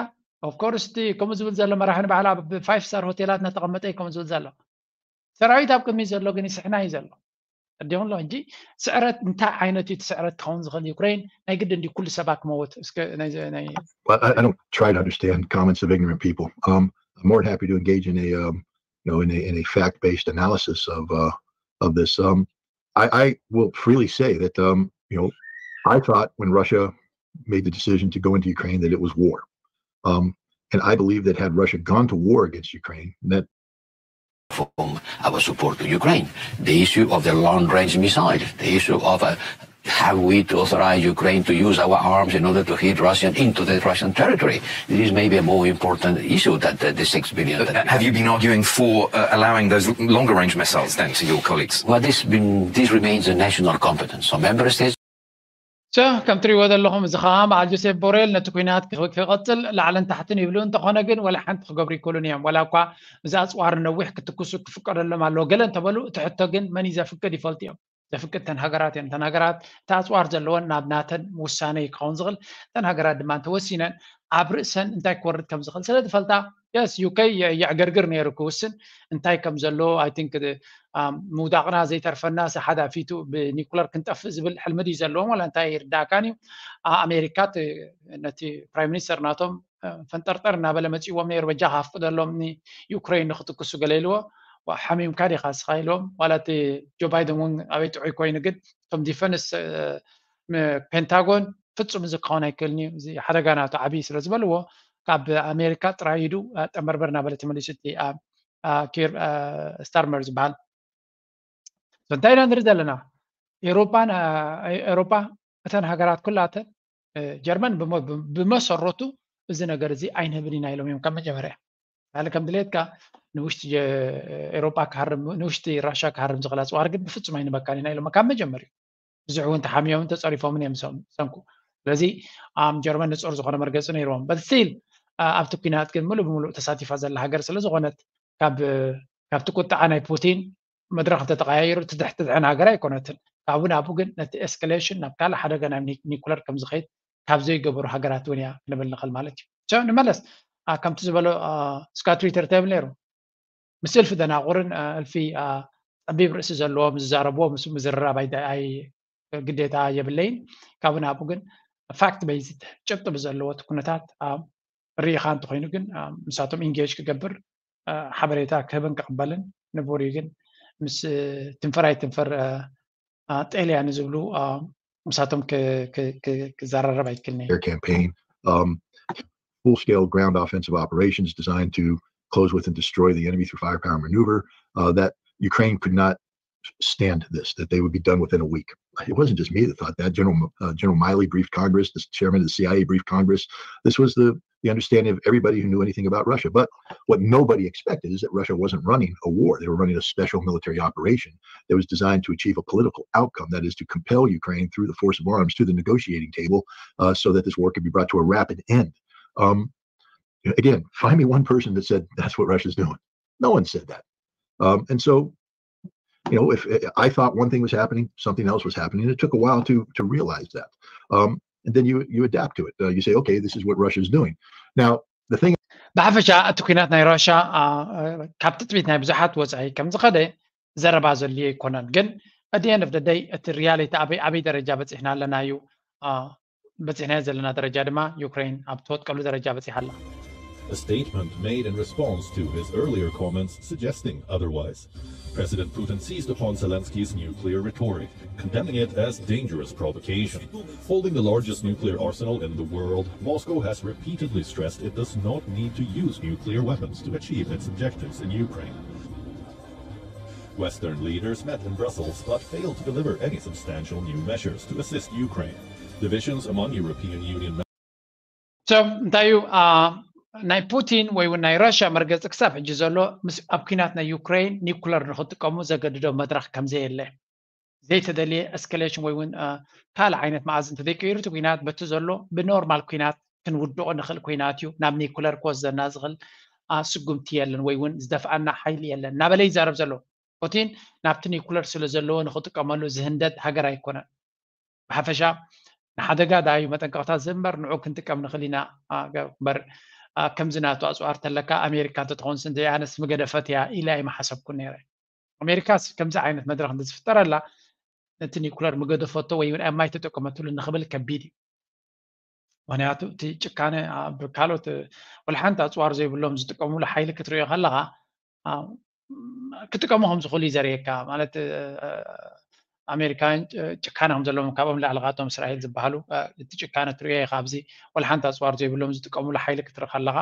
ኦፍኮርስ እቲ ከምኡ ዝብል ዘሎ መራሒ ንባዕላ ኣብ ፋይፍ ስታር ሆቴላት እናተቐመጠ እዩ ከምኡ ዝብል ዘሎ ሰራዊት ኣብ ቅድሚ ዘሎ ግን ይስሕና እዩ ዘሎ ኣዲኹም ኣሎ ሕጂ ስዕረት እንታይ ዓይነት እዩ እቲ ስዕረት ክኸውን ዝኽእል ዩክሬን ናይ ግድን ድዩ ኩሉ ሰባ ክመወት እስከ ናይ ናይ Well, I, I don't try to understand comments of ignorant people. Um, I'm more than happy to engage in a um, you know in a in a fact-based analysis of uh, of this. Um, I, I will freely say that um, you know I thought when Russia made the decision to go into Ukraine that it was war, um, and I believe that had Russia gone to war against Ukraine, that from our support to Ukraine. The issue of the long-range missile, the issue of uh, have we to authorize Ukraine to use our arms in order to hit Russian into the Russian territory? This is maybe a more important issue than the, the six billion. That Have you been arguing for uh, allowing those longer-range missiles then to your colleagues? Well, this been, this remains a national competence. So member states ሶ ከም ትሪእዎ ዘለኹም እዚ ከዓ በዓል ጆሴፍ ቦሬል ነቲ ኩናት ክቐፅል ላዕልን ታሕትን ይብሉ እንተኾነ ግን ወላ ሓንቲ ክገብሩ ይክእሉን እዮም ወላ እኳ እዚ ኣፅዋር ነዊሕ ክትኩሱ ክፍቀደሎም ኣለዎ ገለ እንተበሉ እቲ ሕቶ ግን መን እዩ ዘፍቅድ ይፈልጡ እዮም ዘፍቅድ እተን ሃገራት እየን። እተን ሃገራት እቲ ኣፅዋር ዘለወን ናብ ናተን ውሳነ ክኸውን ዝኽእል፣ እተን ሃገራት ድማ እንተወሲነን ኣብ ርእሰን እንታይ ክወርድ ከም ዝኽእል ስለ ዝፈልጣ፣ የስ፣ ዩኬ የዕገርግር ነይሩ ክውስን እንታይ ከም ዘለዎ። ኣይ ቲንክ ምውዳቕና ዘይተርፈና፣ ሰሓዳ ፊቱ ብኒኩለር ክንጠፍእ ዝብል ሕልሚ ድዩ ዘለዎም ዋላ እንታይ ይርዳእካን እዩ። ኣሜሪካ ነቲ ፕራይም ሚኒስተር ናቶም ፈንጠርጠር እናበለ መፂዎም ነይሩ። በጃ ካፍቅደሎም ንዩክሬን ንክትኩሱ ገለ ኢልዎ። ሓሚምካ ዲካ ስኻ ኢልዎም። ዋላ እቲ ጆ ባይደን እውን ኣበይ ጥዑይ ኮይኑ፣ ግን እቶም ዲፈንስ ፔንታጎን ፍፁም እዚ ክኸውን ኣይክእልን እዩ፣ እዚ ሓደጋ ናቱ ዓብዪ ስለ ዝበልዎ፣ ካብ ኣሜሪካ ጥራይ ኢዱ ጠመርበር እናበለ ተመሊሱ እቲ ኪር ስታርመር ዝበሃል። እንታይ ኢና ንርኢ ዘለና? ኤሮፓን ኤሮፓ እተን ሃገራት ኩላተን፣ ጀርመን ብመሰረቱ እዚ ነገር እዚ ኣይንህብን ኢና ኢሎም እዮም ካብ መጀመርያ። ያለ ከም ድሌትካ ንውሽጢ ኤሮፓ ክሃርም፣ ንውሽጢ ራሻ ክሃርም ዝኽእል ኣፅዋር ግን ብፍፁም ኣይንበካን ኢና ኢሎም ካብ መጀመርያ። ብዙሕ እውን ተሓሚዮምን ተፀሪፎምን እዮም ሰንኩ። ስለዚ ጀርመን ንፁር ዝኾነ መርገፂ ነይርዎም። በትስቲል ኣብቲ ኩናት ግን ሙሉእ ብምሉእ ተሳቲፋ ዘላ ሃገር ስለ ዝኾነት፣ ካብቲ ቁጥዓ ናይ ፑቲን መድረኽ እንተተቐያይሩ ትድሕን ሃገር ኣይኮነትን። ካብኡ ናብኡ ግን ነቲ ኤስካሌሽን ናብ ካልእ ሓደጋ ናይ ኒኩለር ከም ዝኸይድ ካብ ዘይገበሩ ሃገራት እውን እያ ክንብል ንኽእል ማለት እዩ። ንመለስ። ከምቲ ዝበሎ ስካት ሪተር ተብል ነይሩ፣ ምስ እልፊ ደናቑርን እልፊ ፀቢብ ርእሲ ዘለዎም ዝዛረብዎ ምስ ምዝርራብ ግዴታ የብለይን። ካብኡ ናብኡ ግን ፋክት ቤዝድ ጭብጢ ብዘለዎ እቲ ኩነታት ርኢኻ እንተኾይኑ ግን ምሳቶም ኢንጌጅ ክገብር ሓበሬታ ክህብን ክቕበልን ንቡር እዩ። ግን ምስ ትንፈር ኣይትንፈር ጤልያ ንዝብሉ ምሳቶም ክዘራረብ ኣይክልኒ። Campaign, um, full-scale ground offensive operations designed to close with and destroy the enemy through firepower maneuver, uh, that Ukraine could not stand this, that they would be done within a week. It wasn't just me that thought that. General uh, General Milley briefed Congress. The chairman of the C I A briefed Congress. This was the the understanding of everybody who knew anything about Russia. But what nobody expected is that Russia wasn't running a war. They were running a special military operation that was designed to achieve a political outcome, that is, to compel Ukraine through the force of arms to the negotiating table uh, so that this war could be brought to a rapid end. Um, again, find me one person that said that's what Russia's doing. No one said that. Um, and so, you know, if I thought one thing was happening, something else was happening. It took a while to to realize that. Um, and then you you adapt to it. Uh, you say, okay, this is what Russia's doing. Now, the thing ብሓፈሻ እቲ ኩናት ናይ ራሻ ካብ ትፅቢት ናይ ብዙሓት ወፃኢ ከም ዝኸደ ዘረባ ዘድልዮ ኣይኮነን። ግን at the end of the day እቲ ሪያሊቲ ኣበይ ኣበይ ደረጃ በፂሕና ኣለና እዩ። በፂሕናዮ ዘለና ደረጃ ድማ ዩክሬን ኣብ ትወጥቀሉ ደረጃ በፂሓ ኣላ። A statement made in response to his earlier comments suggesting otherwise. President Putin seized upon Zelensky's nuclear rhetoric, condemning it as dangerous provocation. Holding the largest nuclear arsenal in the world, Moscow has repeatedly stressed it does not need to use nuclear weapons to achieve its objectives in Ukraine. Western leaders met in Brussels but failed to deliver any substantial new measures to assist Ukraine. Divisions among European Union So እንታይ እዩ ናይ ፑቲን ወይ እውን ናይ ራሽያ መርገፂ ክሳብ ሕጂ ዘሎ ኣብ ኩናት ናይ ዩክሬን ኒኩለር ንክጥቀሙ ዘገድዶም መድረክ ከምዘየለ፣ ዘይተደልየ ኤስካሌሽን ወይ እውን ካልእ ዓይነት መኣዝ እንተዘይቀይሩ እቲ ኩናት በቲ ዘሎ ብኖርማል ኩናት ክንውድቆ ንኽእል ኩናት እዩ። ናብ ኒኩለር ክወስደና ዝኽእል ስጉምቲ የለን ወይ እውን ዝደፍኣና ሓይሊ የለን እናበለ ይዛረብ ዘሎ። ፑቲን ናብቲ ኒኩለር ስለ ዘለዎ ንክጥቀመሉ ዝህንደድ ሃገር ኣይኮነን። ብሓፈሻ ንሓደጋ ደኣ እዩ መጠንቀቕታ ዝህብ እምበር ንዑ ክንጥቀም ንኽእል ኢና እምበር ከምዚ ናቱ ኣፅዋር ተለካ ኣሜሪካ እንተትኾንስ እንተይኣነስ ምገደፈት እያ ኢለ ኣይምሓሰብኩን ነይረ። ኣሜሪካስ ከምዚ ዓይነት መድረኽ እንተዝፍጠረላ ነቲ ኒኩለር ምገደፈቶ ወይ እውን ኣብ ማይ ተጠቀመትሉ ንኽብል ከቢድ እዩ። ምክንያቱ እቲ ጭካነ ኣብ ካልኦት ወላ ሓንቲ ኣፅዋር ዘይብሎም ዝጥቀምሉ ሓይሊ ክትሪኦ ከለካ ክጥቀሙ ከም ዝኽእሉ እዩ ዘርእየካ። ማለት ኣሜሪካውያን ጭካነ ከም ዘለዎም ካብኦም ላዕሊ ካቶም እስራኤል ዝበሃሉ እቲ ጭካነ ትሪኦ ኢኻ። ኣብዚ ወላ ሓንቲ ኣፅዋር ዘይብሎም ዝጥቀምሉ ሓይሊ ክትርኢ ከለኻ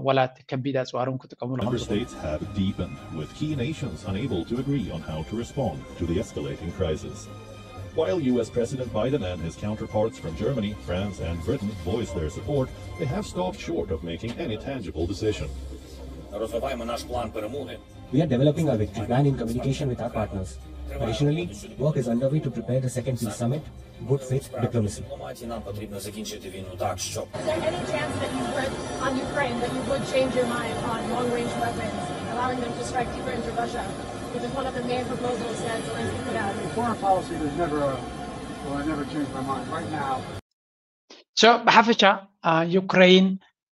ወላ እቲ ከቢድ ኣፅዋር እውን ክጥቀምሉ ከም Member ዝኽእሉ states have deepened, with key nations unable to agree on how to respond to the escalating crisis. While U S President Biden and his counterparts from Germany, France, and Britain voiced their support, they have stopped short of making any tangible decision. Розвиваємо наш план перемоги. We are developing our victory plan in communication with our partners. Additionally, work is underway to prepare the second peace summit, good faith diplomacy. Дипломатії нам потрібно закінчити війну так, щоб Is there any chance that you would, on Ukraine, that you would change your mind on long-range weapons, allowing them to strike deeper into Russia? Because one of the main proposals that Zelensky put out. Foreign policy, there's never a, well, I never changed my mind. Right now, so ብሓፈሻ ዩክሬን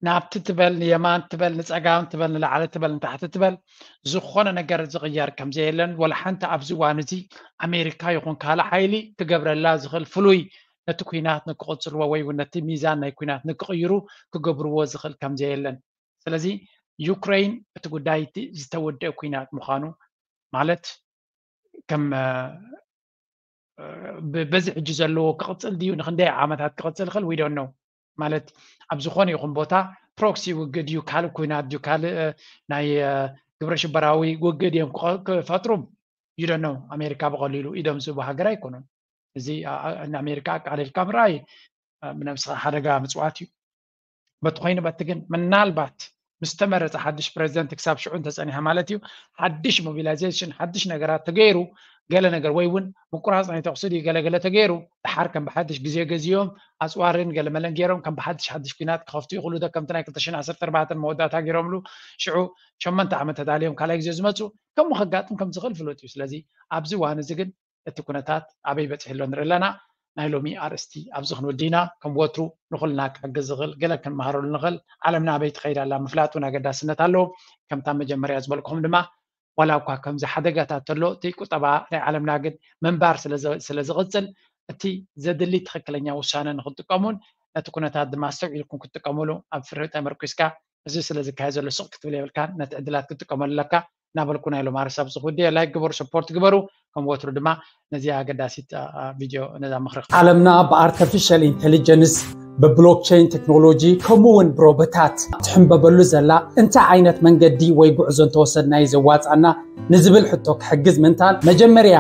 ናብቲ ትበል ንየማን ትበል ንፀጋም ትበል ንላዕሊ ትበል ንታሕቲ ትበል ዝኾነ ነገር ዝቕየር ከምዘየለን ወላ ሓንቲ ኣብዚ እዋን እዚ ኣሜሪካ ይኹን ካልእ ሓይሊ ክገብረላ ዝኽእል ፍሉይ ነቲ ኩናት ንክቕፅልዎ ወይ እውን ነቲ ሚዛን ናይ ኩናት ንክቕይሩ ክገብርዎ ዝኽእል ከምዘየለን። ስለዚ ዩክሬን እቲ ጉዳይ እቲ ዝተወደአ ኩናት ምዃኑ ማለት ከም በዚ ሕጂ ዘለዎ ክቕፅል ድዩ ንክንደይ ዓመታት ክቕፅል ይኽእል we don't know። ማለት ኣብ ዝኾነ ይኹን ቦታ ፕሮክሲ ውግእ ድዩ ካልእ ኩናት ድዩ ካልእ ናይ ግብረ ሽበራዊ ውግእ ድዮም ክፈጥሩ you don't know። ኣሜሪካ ብቐሊሉ ኢዶም ዝህቡ ሃገር ኣይኮኑን። እዚ ንኣሜሪካ ኣቃሊልካ ምርኣይ ብነብስኻ ሓደጋ ምፅዋት እዩ። በቲ ኮይኑ በቲ ግን ምናልባት ምስ ተመረፀ ሓድሽ ፕሬዚደንት ክሳብ ሽዑ እንተፀኒሐ ማለት እዩ ሓድሽ ሞቢላይዜሽን ሓድሽ ነገራት ተገይሩ ገለ ነገር ወይ እውን ምቁራፅ ናይ ተኩሲ ድዩ ገለገለ ተገይሩ ድሓር ከም ብሓድሽ ግዜ ገዚኦም ኣፅዋርን ገለመለን ገይሮም ከም ብሓድሽ ሓድሽ ኩናት ክኸፍቱ ይኽእሉ ዶ ከምቲ ናይ ክልተ ሽሕን ዓሰርተ ኣርባዕተን መወዳእታ ገይሮምሉ ሽዑ ሸመንተ ዓመት ተዳልዮም ካልኣይ ግዜ ዝመፁ ከምኡ ከጋጥም ከም ዝኽእል ፍሉጥ እዩ። ስለዚ ኣብዚ እዋን እዚ ግን እቲ ኩነታት ኣበይ በፂሑ ኣሎ ንርኢ ኣለና። ናይ ሎሚ ኣርእስቲ ኣብዚ ክንወዲ ኢና። ከም ወትሩ ንኹልና ክሕግዝ ዝኽእል ገለ ክንመሃረሉ ንኽእል ዓለምና ኣበይ ትኸይድ ኣላ ምፍላጥ እውን ኣገዳስነት ኣለዎ። ከምታ መጀመርያ ዝበልኩኹም ድማ ዋላ እኳ ከምዚ ሓደጋታት ተሎ እቲ ቁጠባ ናይ ዓለምና ግን ምንባር ስለ ዝቕፅል እቲ ዘድሊ ትኽክለኛ ውሳነ ንክትጥቀሙን ነቲ ኩነታት ድማ ኣስተውዒልኩም ክትጥቀሙሉ ኣብ ፍርሂ ተመርኩስካ እዚ ስለ ዝካየድ ዘሎ ስቕ ክትብል የብልካን ነቲ ዕድላት ክትጥቀመሉ ኣለካ እናበልኩ ናይ ሎም ኣርሳብ ዝኽውዲ ላይክ ግበሩ ሰፖርት ግበሩ ከም ወትሩ ድማ ነዚ ኣገዳሲት ቪድዮ ነዛ ምኽሪ ዓለምና ብኣርተፊሻል ኢንቴሊጀንስ ብብሎክቸይን ቴክኖሎጂ ከምኡ እውን ብሮቦታት ትሕንበበሉ ዘላ እንታይ ዓይነት መንገዲ ወይ ጉዕዞ እንተወሰድናዩ ዘዋፃና ንዝብል ሕቶ ክሕግዝ ምንታል መጀመርያ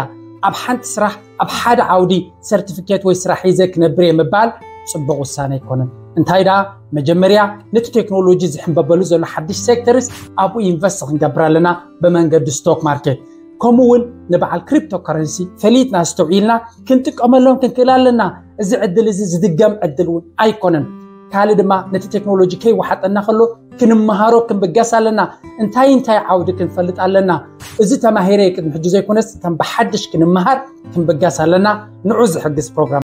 ኣብ ሓንቲ ስራሕ ኣብ ሓደ ዓውዲ ሰርቲፊኬት ወይ ስራሕ ሒዘ ክነብር እየ ምባል ፅቡቕ ውሳነ ኣይኮነን። እንታይ ደኣ መጀመርያ ነቲ ቴክኖሎጂ ዝሕንበበሉ ዘሎ ሓድሽ ሴክተርስ ኣብኡ ኢንቨስት ክንገብር ኣለና ብመንገዲ ስቶክ ማርኬት ከምኡ እውን ንበዓል ክሪፕቶ ከረንሲ ፈሊጥና ኣስተውዒልና ክንጥቀመሎም ክንክእል ኣለና። እዚ ዕድል እዚ ዝድገም ዕድል እውን ኣይኮነን። ካልእ ድማ ነቲ ቴክኖሎጂ ከይወሓጠና ከሎ ክንመሃሮ ክንብገስ ኣለና። እንታይ እንታይ ዓውዲ ክንፈልጥ ኣለና። እዚ ተማሂረ ቅድሚ ሕጂ ዘይኮነስ ከም ብሓድሽ ክንመሃር ክንብገስ ኣለና። ንዑ ዝሕግዝ ፕሮግራም